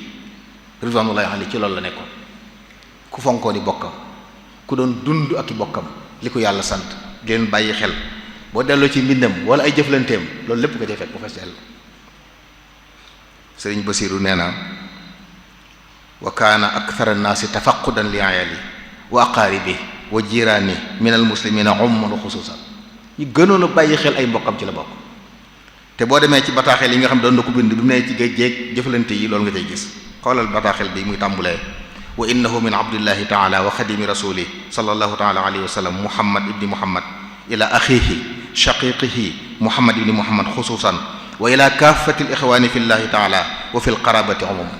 ridwanullahi alayhi ci loolu la nekkoon ku fonkoon i bokkam ku doon dund ak i bokkam li ko yàlla sant di leen bàyyi xel boo delloo ci mbindam wala ay jëflanteem loolu lépp nga cay fekk bu fees dell Sëriñ Basiru nee na wa kaana akthara annaasi tafaqudan li ayali wa aqaaribi wa jiraani min al muslimina umman wa xusuusan ñu gënoon a bàyyi xel ay mbokkam ci la bokk te boo demee ci bataaxel yi nga xam doon na ko bind bi mu ne ci géej géej jëflante yi loolu nga cay gis xoolal bataaxel bi muy tàmbulee wa innahu min abdillahi taala wa xadimi rasuli sallallahu taala alayhi wa sallam muhammad ibni muhammad ila axihi shaqiqihi muhammad ibni muhammad xusuusan wa ila kaafati al ixwaani fi llahi taala wa fi l qarabati umuman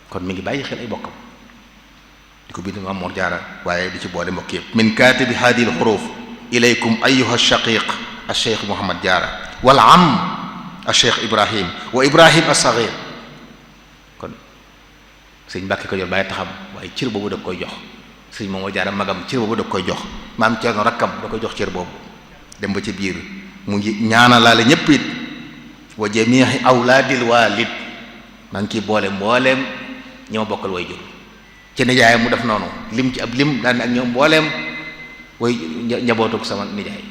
kon mi ngi bàyyi xel ay bokkam di ko bind Maam Mor Jaara waaye di ci boole mbokk yëpp min kaatibi haadihi al xuruf ilaykum ayuha shaqiq al cheikh Mouhamad Jaara wal am al cheikh Ibrahim wa Ibrahim al saghir kon sëñ Mbàkke Kajoor bàyyi taxam waaye cër boobu da koy jox sëñ Maam Mor Jaara magam cër boobu da koy jox maam Ceerno rakkam da koy jox cër boobu dem ba ci biir mu ngi ñaanalaale ñëpp it wa jamiihi awlaadil waalid maa ngi ciy boole mbooleem ñi ma bokkal way jur ci nijaayam mu def noonu lim ci ab lim daan ak ñoom mbooleem way njabootuk sama nijaay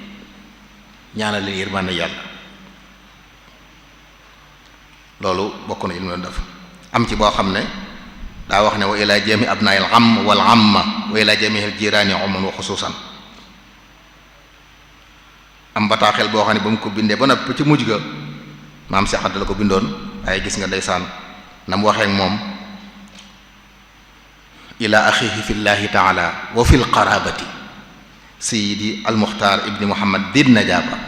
ñaanal leen yërmande yàlla loolu bokk na ilmu doon def am ci boo xam ne daa wax ne wa ila jami abnail am wal amma wa ila jamihil jiraani umman wa xusuusan am bataaxel boo xam ne ba mu ko bindee ba noppi ci mujj ga maam Seex Anta la ko bindoon waaye gis nga ndeysaan na mu waxee ak moom ila axihi fi llahi taala wa fi lqarabati Sayyidi al-Muxtaar ibni Muhammad bin Najaaba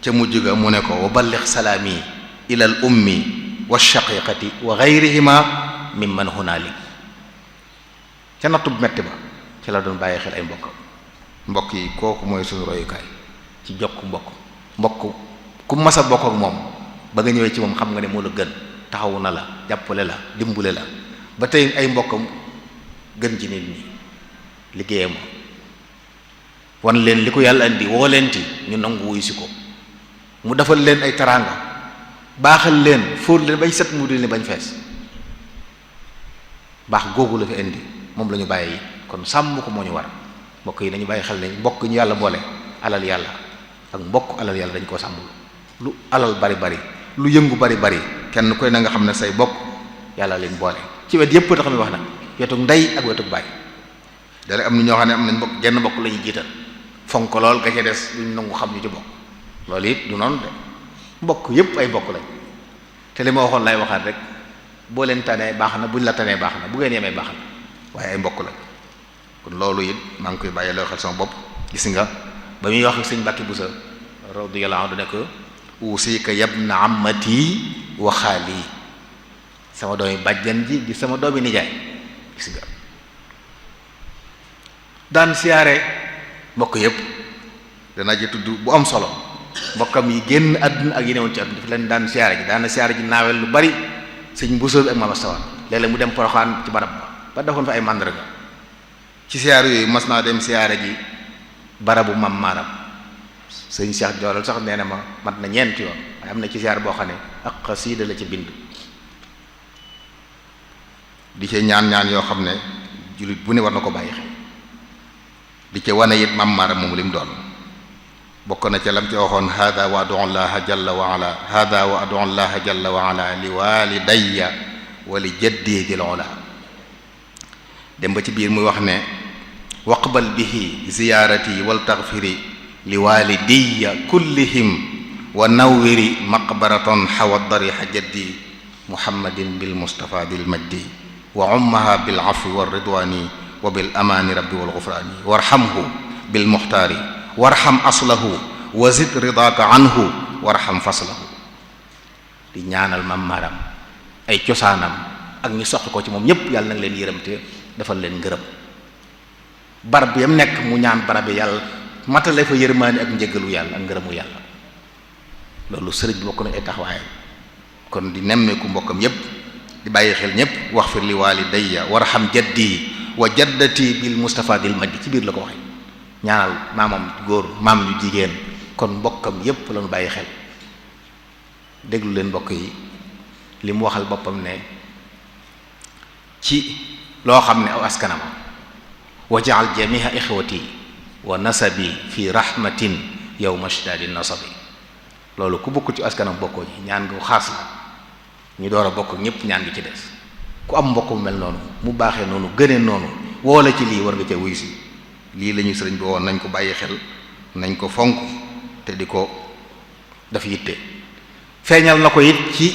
ca mujj ga mu ne ko wa balligh salaami ila al ummi wa shaqiqati wa gayrihima mimman hunaalik ca nattu bu metti ba ci la doon bàyyi xel ay mbokkam. mbokk yi kooku mooy suñu royukaay ci jokk mbokk ku mas a bokk ak moom ba nga ñëwee ci moom xam nga ne moo la gën, taxawu na la, jàppale la, dimbule la ba tey ay mbokkam gën ci nit ñi liggéeyam wan leen li ko yàlla indi woo leen ci ñu nangu wuyu si ko, mu defal leen ay teraanga baaxal leen fóot leen bañ set mu di leen bañ fees. baax googu la fi indi moom la ñu bàyyi kon sàmm ko moo ñu war. mbokk yi nañu bàyyi xel ne mbokk ñu yàlla boole alal yàlla ak mbokk alal yàlla dañ koo sàmmul. lu alal bari bari lu yëngu bari bari kenn koy na nga xam ne say bokk yàlla leen boole ci wet yépp tax mi wax nag wetu ndey ak wetu baay. dara am na ñoo xam ne am nañ bokk genn bokk la ñuy jiital fonk lool ga ca des duñ nangu xam ñu ci bokk. loolu it du noonu de mbokk yépp ay bokk lañ te li ma waxoon lay waxaat rek boo leen tanee baax na buñ la tanee baax na bu ngeen yemee baax na waaye ay mbokk lañ. kon loolu it maa ngi koy bàyyi loo xel sama bopp. gis nga ba muy wax ak sëñ Mbàkke Buso radiyallahu anhu ne ko usika yabna ammati wa xaali, sama doomi bàjjan ji di sama doomi nijaay. gis nga daan siyaare mbokk yépp danaa ji tudd bu am solo mbokkam yi génn àdduna ak yi newoon ci àdduna dafa leen daan siyaare ji daana siyaare ji naawel lu bari sëñ Buso ak Mama Sawan léeg-léeg mu dem Poroxaan ci barab ba defoon fa ay màndarga. ci siyaar yooyu mas naa dem siyaare ji barabu mam maaram sëñ Cheikh Jooral sax nee na ma mat na ñeenti yoon waaye am na ci siyaar boo xam ne ak xasiida la ci bind di ca ñaan yoo xam ne jullit bu ne war na ko bàyyi xel di ca wane it mam maaram moom li mu doon. bokk na ca lam ci waxoon hada wa adu llaha jalla wa ala hada wa adu llaha jalla wa ala li walidayya wa li jaddi dil ula. dem ba ci biir muy wax ne waqbal bihi ziyaarati wal taghfiri li walidayya kullihim wa nawwiri maqbaratan xawat dariha jaddi muhammadin bil mustafa dil majdi wa ummaha bil afwi war ridwani wa bil amaani rabbi wal ghufrani warhamhu bil muxtaari warham aslahu wa zid ridaaka anhu warham faslahu. di ñaanal mam maram ay cosaanam ak ñi soqi ko ci moom ñépp yàlla nag leen yërëmte defal leen ngërëm. barab yam nekk mu ñaan barab yi yàlla matale fa yërmaani ak njëggalu yàlla ak ngërëmu yàlla. loolu sëriñ bi bokk na ay taxawaayam. kon di nemmeeku mbokkam yépp di bàyyi xel ñépp wax fir li walidayya warham jaddi wa jaddati bil mustafa dil majdi ci biir la ko waxee ñaanal maamam góor maam ñu jigéen. kon mbokkam yépp lañu bàyyi xel. déglu leen mbokk yi li mu waxal boppam ne ci loo xam ne aw askanama wajaal jamiha ixwati wa nasabi fi rahmatin yawma shtadi nasabi. loolu ku bokk ci askanam bokkoo ji ñaan gu xaas la ñu door a bokk ñépp ñaan gi ci des. ku am mbokk mu mel noonu mu baaxee noonu gënee noonu woo la ci lii war nga ca wuyu si. lii la ñu sëriñ bi woon nañ ko bàyyi xel nañ ko fonk te di ko daf yitte. feeñal na ko it ci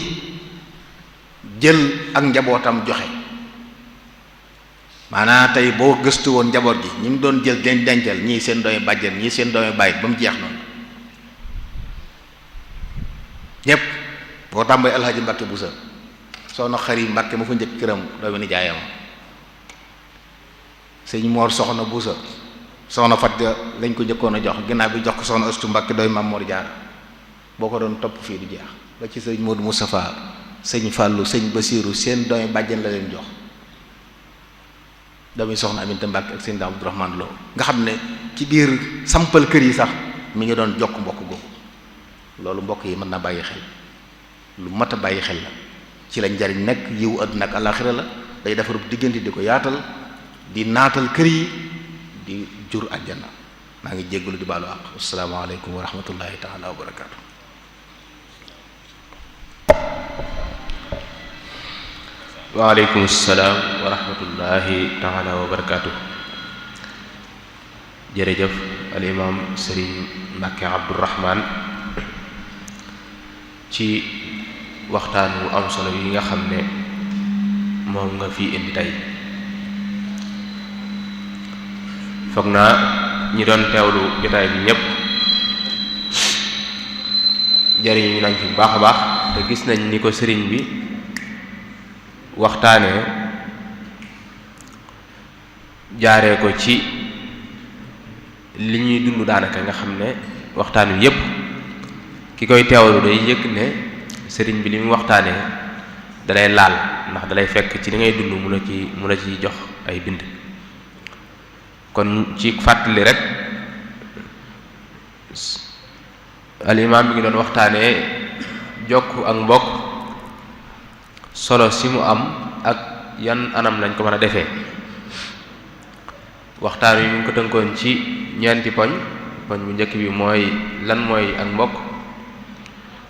jël ak njabootam joxe. maanaam tey boo gëstu woon njaboot gi ñu ngi doon jël dencal ñii seen doomi bàjjen ñii seen doomi bàyyi ba mu jeex noonu ñépp boo tàmbali alxaaji Mbàkke Buso soxna Xari Mbàkke ma fa njëkk këram doomi nijaayam sëñ Moor soxna Buso soxna Fat lañ ko njëkkoon a jox ginnaaw bi jox ko soxna Astu Mbàkke doomi Maam Moor Jaara. boo ko doon topp fii du jeex ba ci sëñ Moodu Mustafaa sëñ Fàllu sëñ Basiiru seen doomi bàjjen la leen jox doomi soxna Aminta Mbàkke ak sëñ Daam Abdurahmaan Lo nga xam ne ci biir sampal kër yi sax mi ngi doon jokk mbokk googu. loolu mbokk yi mën na bàyyi xel lu mat a bàyyi xel la ci la njariñ nekk yiw àdduna ak àllaaxira la day defarub diggante di ko yaatal di naatal kër yi di jur àjjana. maa ngi jéggalu di baalu àq. asalaamaaleykum wa rahmatullahi taala wa barakaatu. waaleykum salaam wa rahmatullahi taala wa barakaatu. jërëjëf al imam Sëriñ Mbàkke Abdourahman ci waxtaan wu am solo yi nga xam ne moom nga fi indi tey. foog naa ñi doon teewlu jotaay bi ñëpp jariñu nañ ci bu baax a baax te gis nañ ni ko sëriñ bi waxtaanee jaaree ko ci li ñuy dund daanaka nga xam ne waxtaan wi yépp ki koy teewlu day yëg ne sëriñ bi li mu waxtaanee dalay laal ndax dalay fekk ci li ngay dund mu la ci jox ay bind. kon ci fàttali rek al imaam mi ngi doon waxtaanee jokk ak mbokk solo si mu am ak yan anam lañ ko mën a defee. waxtaan wi mu ngi ko tënkoon ci ñeenti poñ bu njëkk bi mooy lan mooy ak mbokk,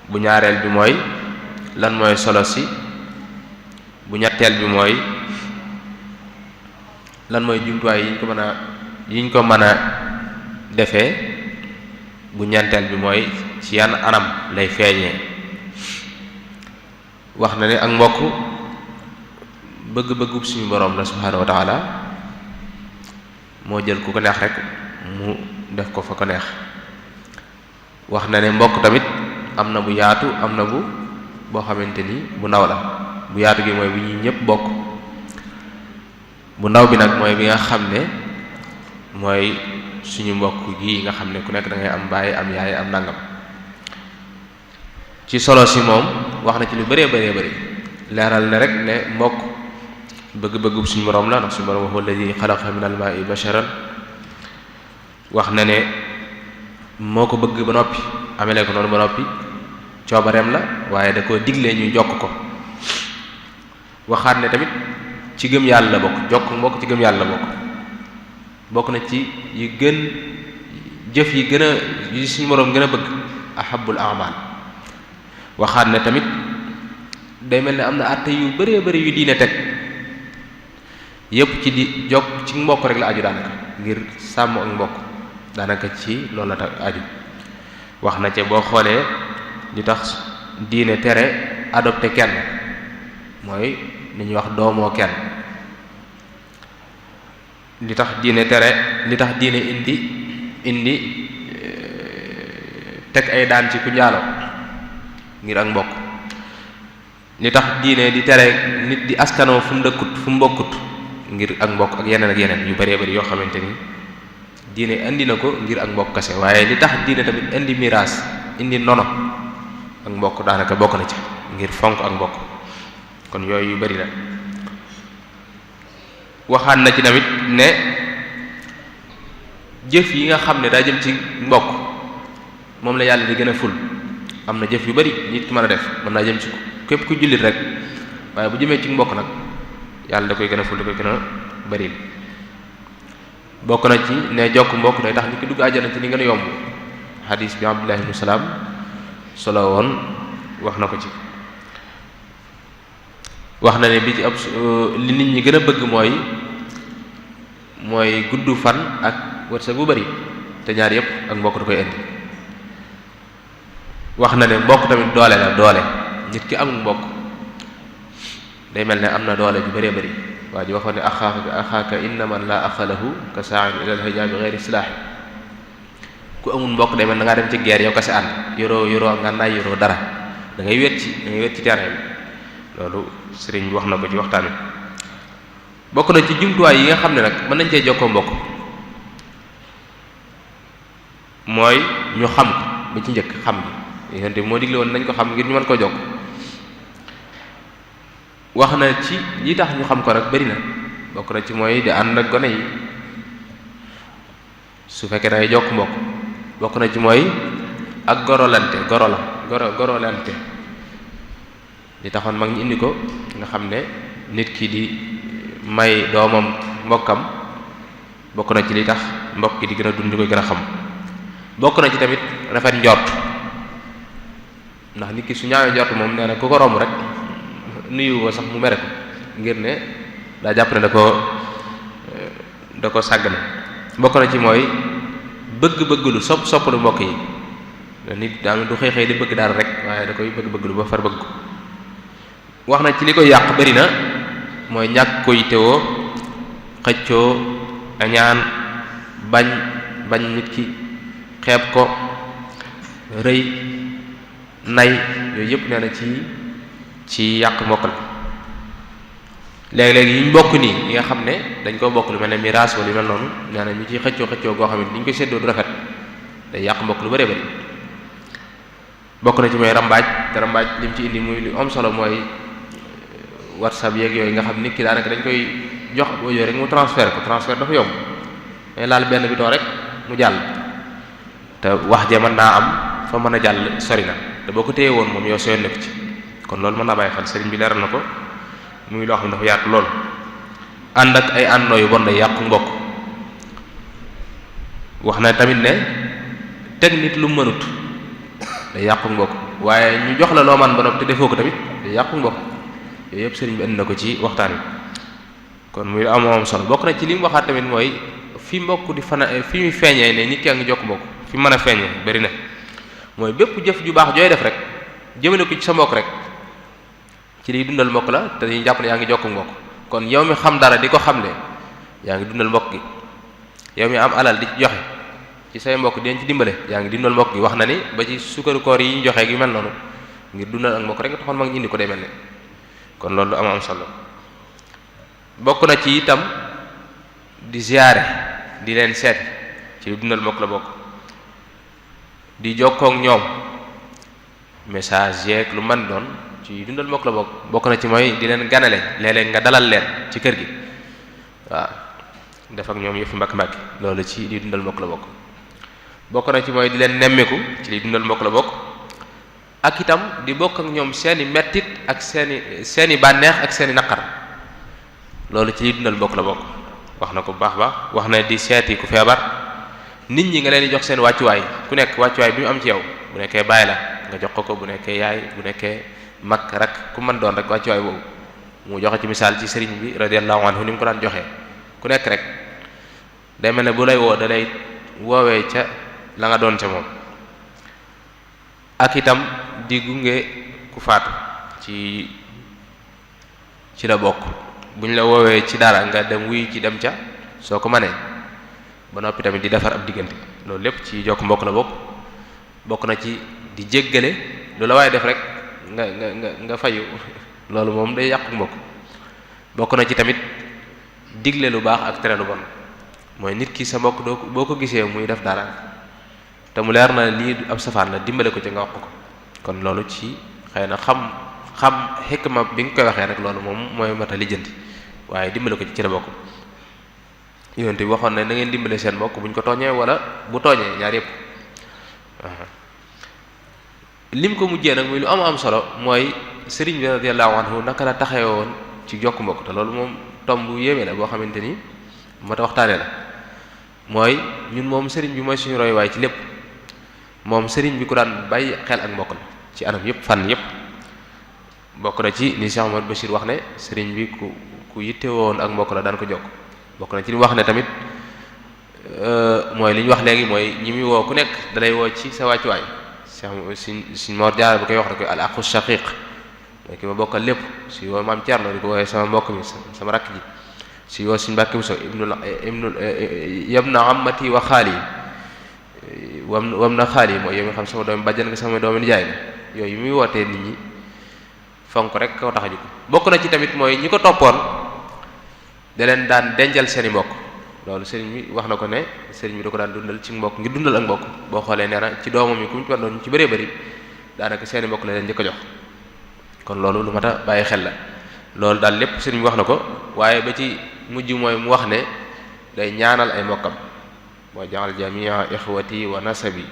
bu ñaareel bi mooy lan mooy solo si, bu ñetteel bi mooy lan mooy jumtuwaay yiñ ko mën a defee, bu ñeenteel bi mooy ci yan anam lay feeñee. wax na ne ak mbokk bëgg-bëggub suñu boroom la subhaanahu wa taala, moo jël ku ko neex rek mu def ko fa ko neex. wax na ne mbokk tamit am na bu yaatu am na boo xamante ni bu ndaw la. bu yaatu gi mooy bi ñuy ñëpp bokk, bu ndaw bi nag mooy bi nga xam ne mooy suñu mbokk gi nga xam ne ku nekk da ngay am baay am yaay am nangam. ci solo si moom wax na ci lu bëree bëri leeral ne rek ne mbokk bëgg-bëggub suñu borom la, ndax suñu borom huwa alladi xalaqa min al-maa'i basharan. wax na ne moo ko bëgg ba noppi amele ko noonu ba noppi coobareem la, waaye da ko digle ñu jokk ko. waxaat ne tamit ci gëm yàlla la bokk, jokk mbokk ci gëm yàlla la bokk na ci jëf yi gën a yi suñu borom gën a bëgg, ahabbul a'mal. waxaat ne tamit day mel ne am na àtte yu bëree bëri yu diine teg yépp ci di jokk ci mbokk rek la aju daanaka, ngir sàmm ak mbokk daanaka ci loolu la aju. wax na ca boo xoolee li tax diine tere adopté kenn mooy li ñuy wax doomoo kenn, li tax diine indi teg ay daan ci ku njaalo ngir ak mbokk, li tax diine di tere nit di askanoo fu mu dëkkut fu mu bokkut ngir ak mbokk, ak yeneen yu bëree bëri yoo xamante ni diine indi na ko ngir ak mbokk kese. waaye li tax diine tamit indi miraas indi nono ak mbokk daanaka bokk na ci ngir fonk ak mbokk. kon yooyu yu bari la. waxaan na ci tamit ne jëf yi nga xam ne daa jëm ci mbokk moom la yàlla di gën a ful. am na jëf yu bari nit ki mën a def mën naa jëm ci képp ku jullit rek, waaye bu jëmee ci mbokk nag yàlla da koy gën a ful, da koy gën a bari. bokk na ci ne jokk mbokk day tax nit ki dugg àjjana ci li gën a yomb. xadiis bi Abdullah ibn Salaam solo woon wax na ko ci. wax na ne bi ci ab li nit ñi gën a bëgg mooy gudd fan ak wërsëg bu bari, te ñaar yépp ak mbokk da koy indi. wax na ne mbokk tamit doole la, doole nit ki amul mbokk day mel ne am na doole ju bëree bëri. waa ji waxoon ne axaaka inna man laa axa lahu ka sa'in ila al-hijaabi ghayri silaahi. ku amul mbokk day mel da ngaa dem ci guerre yow kese ànd, yoroo ngànnaay, yoroo dara, da ngay wet ci terrain bi. loolu sëriñ bi wax na ko ci waxtaan wi. bokk na ci jumtuwaay yi nga xam ne nag mën nañ cee jokkoo mbokk mooy ñu xam ko ba ci njëkk xam gi yonent bi moo digle woon nañ ko xam ngir ñu mën koo jokk. wax na ci yi tax ñu xam ko nag bari na. bokk na ci mooy di ànd ak gone yi su fekkee dangay jokk mbokk. bokk na ci mooy ak gorolante li taxoon mag ñi indi ko nga xam ne nit ki di may doomam mbokkam bokk na ci li tax mbokk gi di gën a dund di koy gën a xam. bokk na ci tamit rafet njort, ndax nit ki su ñaawee njort moom nee na ku ko romb rek nuyu ko sax mu mere ko ngir ne daa jàpp ne da ko sàgg na. bokk na ci mooy bëgg-bëgg lu sopp lu mbokk yi. nit daal du xëy di bëgg dara rek, waaye da koy bëgg-bëgg lu ba far bëgg ko. wax na ci li koy yàq bari na mooy ñàkk koy teewoo, xëccoo, añaan, bañ, bañ nit ki xeeb ko, rëy, nay, yooyu yëpp nee na ci yàq mbokk la. léeg-léeg yi ñu bokk nii yi nga xam ne dañ ko bokk lu mel ne miraas wala yu mel noonu nee na ñu ciy xëccoo goo xam ne ni ñu koy séddoo du rafet, day yàq mbokk lu bëree bëri. bokk na ci mooy rambaaj, te rambaaj lim ci indi muy lu am solo mooy whatsapp yeeg yooyu nga xam nit ki daanaka dañ koy jox boo yooyu rek mu transfert dafa yomb, mais laal benn bouton rek mu jàll, te wax ja mën naa am fa mën a jàll sori na, te boo ko téye woon moom yow sooy nekk ci. kon loolu mën naa bàyyi xel, sëriñ bi leeral na ko muy loo xam ne dafa yaatu lool. ànd ak ay àndoo yu bon day yàqu mbokk. wax na tamit ne teg nit lu mënut day yàqu mbokk, waaye ñu jox la loo man ba noppi te defoo ko tamit day yàqu mbokk. yooyu yëpp sëriñ bi indi na ko ci waxtaan wi. kon muy am solo. bokk na ci li mu waxaat tamit mooy fi mbokk di fi muy feeñee ne nit ki a ngi jokk mbokk fi mën a feeñee bari na, mooy bépp jëf ju baax jooy def rek jëmale ko ci sa mbokk rek ci liy dundal mbokk la, te dañuy jàpp ne yaa ngi jokk mbokk. kon yow mi xam dara di ko xamle yaa ngi dundal mbokk gi. yow mi am alal di joxe ci say mbokk di leen ci dimbale yaa ngi dundal mbokk gi. wax na ni ba ci sukkaru koor yi ñu joxe gi mel noonu ngir dundal ak mbokk rek nga taxoon mag ñu indi ko day mel ne. kon loolu am solo. bokk na ci itam di ziyaare, di leen seet ci li dundal mbokk la bokk. di jokkoo ak ñoom message yeeg lu man doon ci dundal mbokk la bokk. bokk na ci mooy di leen ganale, léeg-léeg nga dalal leen ci kër gi, waaw def ak ñoom yëfu mbàkk-mbàkk, loolu ci li dundal mbokk la bokk. bokk na ci mooy di leen nemmeeku ci li dundal mbokk la bokk. ak itam di bokk ak ñoom seeni mettit ak seeni bànneex ak seeni naqar, loolu ci li dundal mbokk la bokk. wax na ko bu baax. wax na di seeti ku feebar, nit ñi nga leen di jox seen wàccuwaay, ku nekk wàccuwaay bi mu am ci yow, bu nekkee baay la nga jox ko, bu nekkee yaay, bu nekkee mag rak ku mën doon rek wàccuwaay boobu. mu joxe ci misaal ci sëriñ bi radiyallahu anhu ni mu ko daan joxee. ku nekk rek day mel ne bu lay woo da lay woowee ca la nga doon ca moom. ak itam di gunge ku faatu ci la bokk. buñ la woowee ci dara nga dem wuy ci dem ca soo ko manee, ba noppi tamit di defar ab diggante, loolu lépp ci jokk mbokk la bokk. bokk na ci di jéggale, lu la waaye def rek nga fayu loolu moom day yàqu mbokk. bokk na ci tamit digle lu baax ak tere lu bon, mooy nit ki sa mbokk boo ko gisee muy def dara te mu leer na lii ab safaan la, dimbale ko ci nga wax ko. kon loolu ci xëy na xam xikma bi nga koy waxee rek loolu moom mooy mata lijjanti, waaye dimbale ko ci la bokk. yonent bi waxoon ne na ngeen dimbale seen mbokk buñ ko tooñee wala bu tooñee, ñaar yëpp. lim ko mujjee nag muy lu am solo mooy sëriñ bi radiyallahu anhu naka la taxawoon ci jokk mbokk. te loolu moom tomb bu yéeme la boo xamante ni mat a waxtaanee la. mooy ñun moom sëriñ bi mooy suñu royuwaay ci lépp. moom sëriñ bi ku daan bàyyi xel ak mbokk la ci anam yëpp, fànn yëpp. bokk na ci ni Cheikh Ahmad Bachir wax ne sëriñ bi ku yitte woon ak mbokk la daan ko jokk. bokk na ci li wax ne tamit mooy li ñu wax léegi, mooy ñi muy woo ku nekk dalay woo ci sa wàccuwaay. Sëriñ Mor Jaara bu koy wax da koy al aqu shaqiq, mooy ki ma bokkal lépp. si woo maam Cerno di ko wooye sama mbokk mi, sama rakk ji. si woo Sëriñ Mbàkke Buso yabna ammati wa xaali wam na xaali, mooy yow mi xam sama doomi bàjjan nga, sama doomi nijaay nga. yooyu muy wootee nit ñi fonk rek kaw tax a jóg. bokk na ci tamit mooy ñi ko toppoon da leen daan dencal seeni mbokk. loolu sëriñ bi wax na ko ne sëriñ bi da ko daan dundal ci mbokk ngir dundal ak mbokk. boo xoolee nee na ci doomam yi ku ñu ci doon ci bëree bëri daanaka seeni mbokk la leen njëkk a jox. kon loolu lu mat a bàyyi xel la. loolu daal lépp sëriñ bi wax na ko, waaye ba ci mujj mooy mu wax ne day ñaanal ay mbokkam. mooy jaxal jamia ixwati wa nasabi,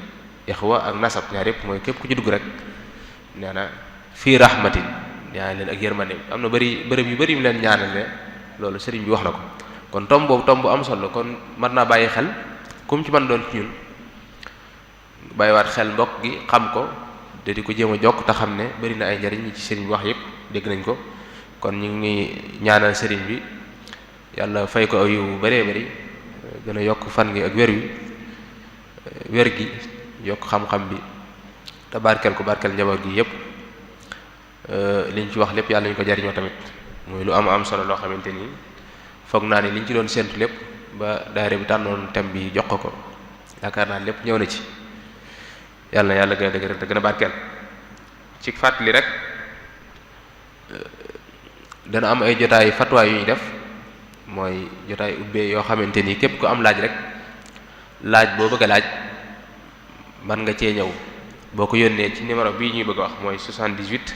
ixwa ak nasab ñaar yëpp mooy képp ku ci dugg rek nee na fii rahmatin ñaanal leen ak yërmande. am na bërëb yu bëri mu leen ñaanal ne loolu sëriñ bi wax na ko. kon tomb boobu tomb bu am solo, kon mën naa bàyyi xel kum ci mën doon ci ñun bàyyiwaat xel mbokk gi, xam ko te di ko jéem a jokk, te xam ne bari na ay njariñ ñi ci sëriñ bi wax yëpp dégg nañ ko. kon ñu ngi ñaanal sëriñ bi yàlla fay ko aw yu bëree bëri, gën a yokk fan gi ak wér gi, yokk xam-xam bi te barkeel ko, barkeel njaboot gi yëpp. liñ ci wax lépp yàlla ñu ko jariñoo tamit, muy lu am solo loo xamante ni foog naa ne liñ ci doon séntu lépp ba daayira bi tànnoon thème bi jox ko yaakaar naa lépp ñëw na ci. yàlla na yàlla gën a dëgëral te gën a barkeel. ci fàttali rek dana am ay jotaay fatwa yu ñuy def mooy jotaay ubbee yoo xamante ni képp ku am laaj rek laaj boo bëgg a laaj man nga cee ñëw boo ko yónnee ci numéro bii ñuy bëgg a wax mooy 78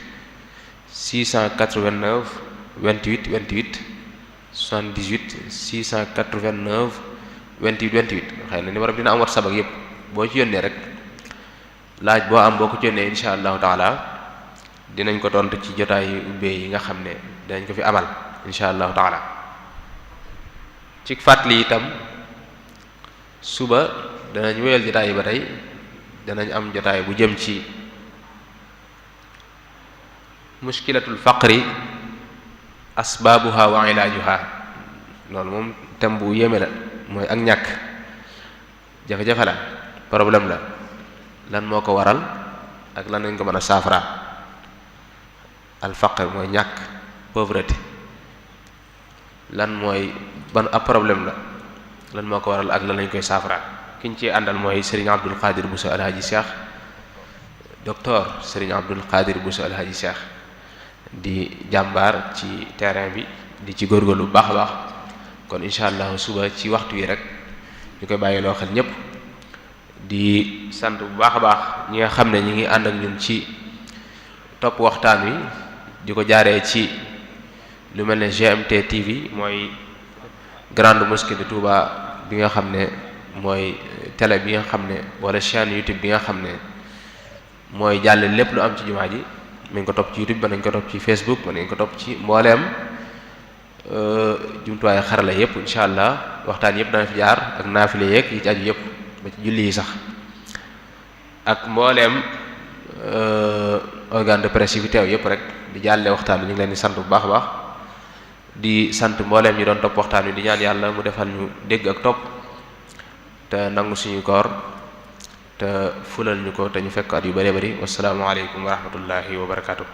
689 28 28 78 689 28 28 xëy na numéro bi dina am WhatsApp ak yëpp boo ci yónnee rek laaj boo am boo ko ci yónnee insha allahu taala dinañ ko tontu ci jotaay yu ubbee yi nga xam ne dinañ ko fi amal insha allahu taala. ci fàttali itam suba danañ wéyal jotaay yi ba tey danañ am jotaay bu jëm ci mushkilatul faqri asbaabuha wa ilaajuha loolu moom thème bu yéeme la mooy ak ñàkk jafe-jafe la problème la lan moo ko waral ak lan lañ ko mën a saafara al faqr mooy ñàkk pauvreté lan mooy ban ab problème la lan moo ko waral ak lan lañ koy saafara kiñ ci àndal mooy Serigne Abdul Qadir Bousso Alhaji Cheikh docteur Serigne Abdul Qadir Bousso Alhaji Cheikh di jàmbaar ci terrain bi di ci góorgóorlu bu baax a baax kon incha allah suba ci waxtu wi rek ñu koy bàyyi loo xel ñëpp di sant bu baax a baax ñi nga xam ne ñi ngi ànd ak ñun ci topp waxtaan wi di ko jaaree ci lu mel ne GMT TV mooy grande mosquée de Touba bi nga xam ne mooy télé bi nga xam ne wala chaîne YouTube bi nga xam ne mooy jàlle lépp lu am ci jumaa ji mën ko topp ci YouTube ba nañ ko topp ci Facebook ba nañ ko topp ci mbooleem jumtuwaayu xarala yëpp incha allah waxtaan yëpp dana fi jaar ak naafile yeeg yi ci aju yëpp ba ci julli yi sax ak mbooleem organe de presse yi fi teew yëpp rek di jàlle waxtaan bi ñu ngi leen di sant bu baax a baax di sant mbooleem ñi doon topp waxtaan wi di ñaan yàlla mu defal ñu dégg ak topp te nangu suñu koor te fulal ñu ko te ñu fekk at yu bëree bëri wassalaamu aleykum wa rahmatullahi wa barakatuh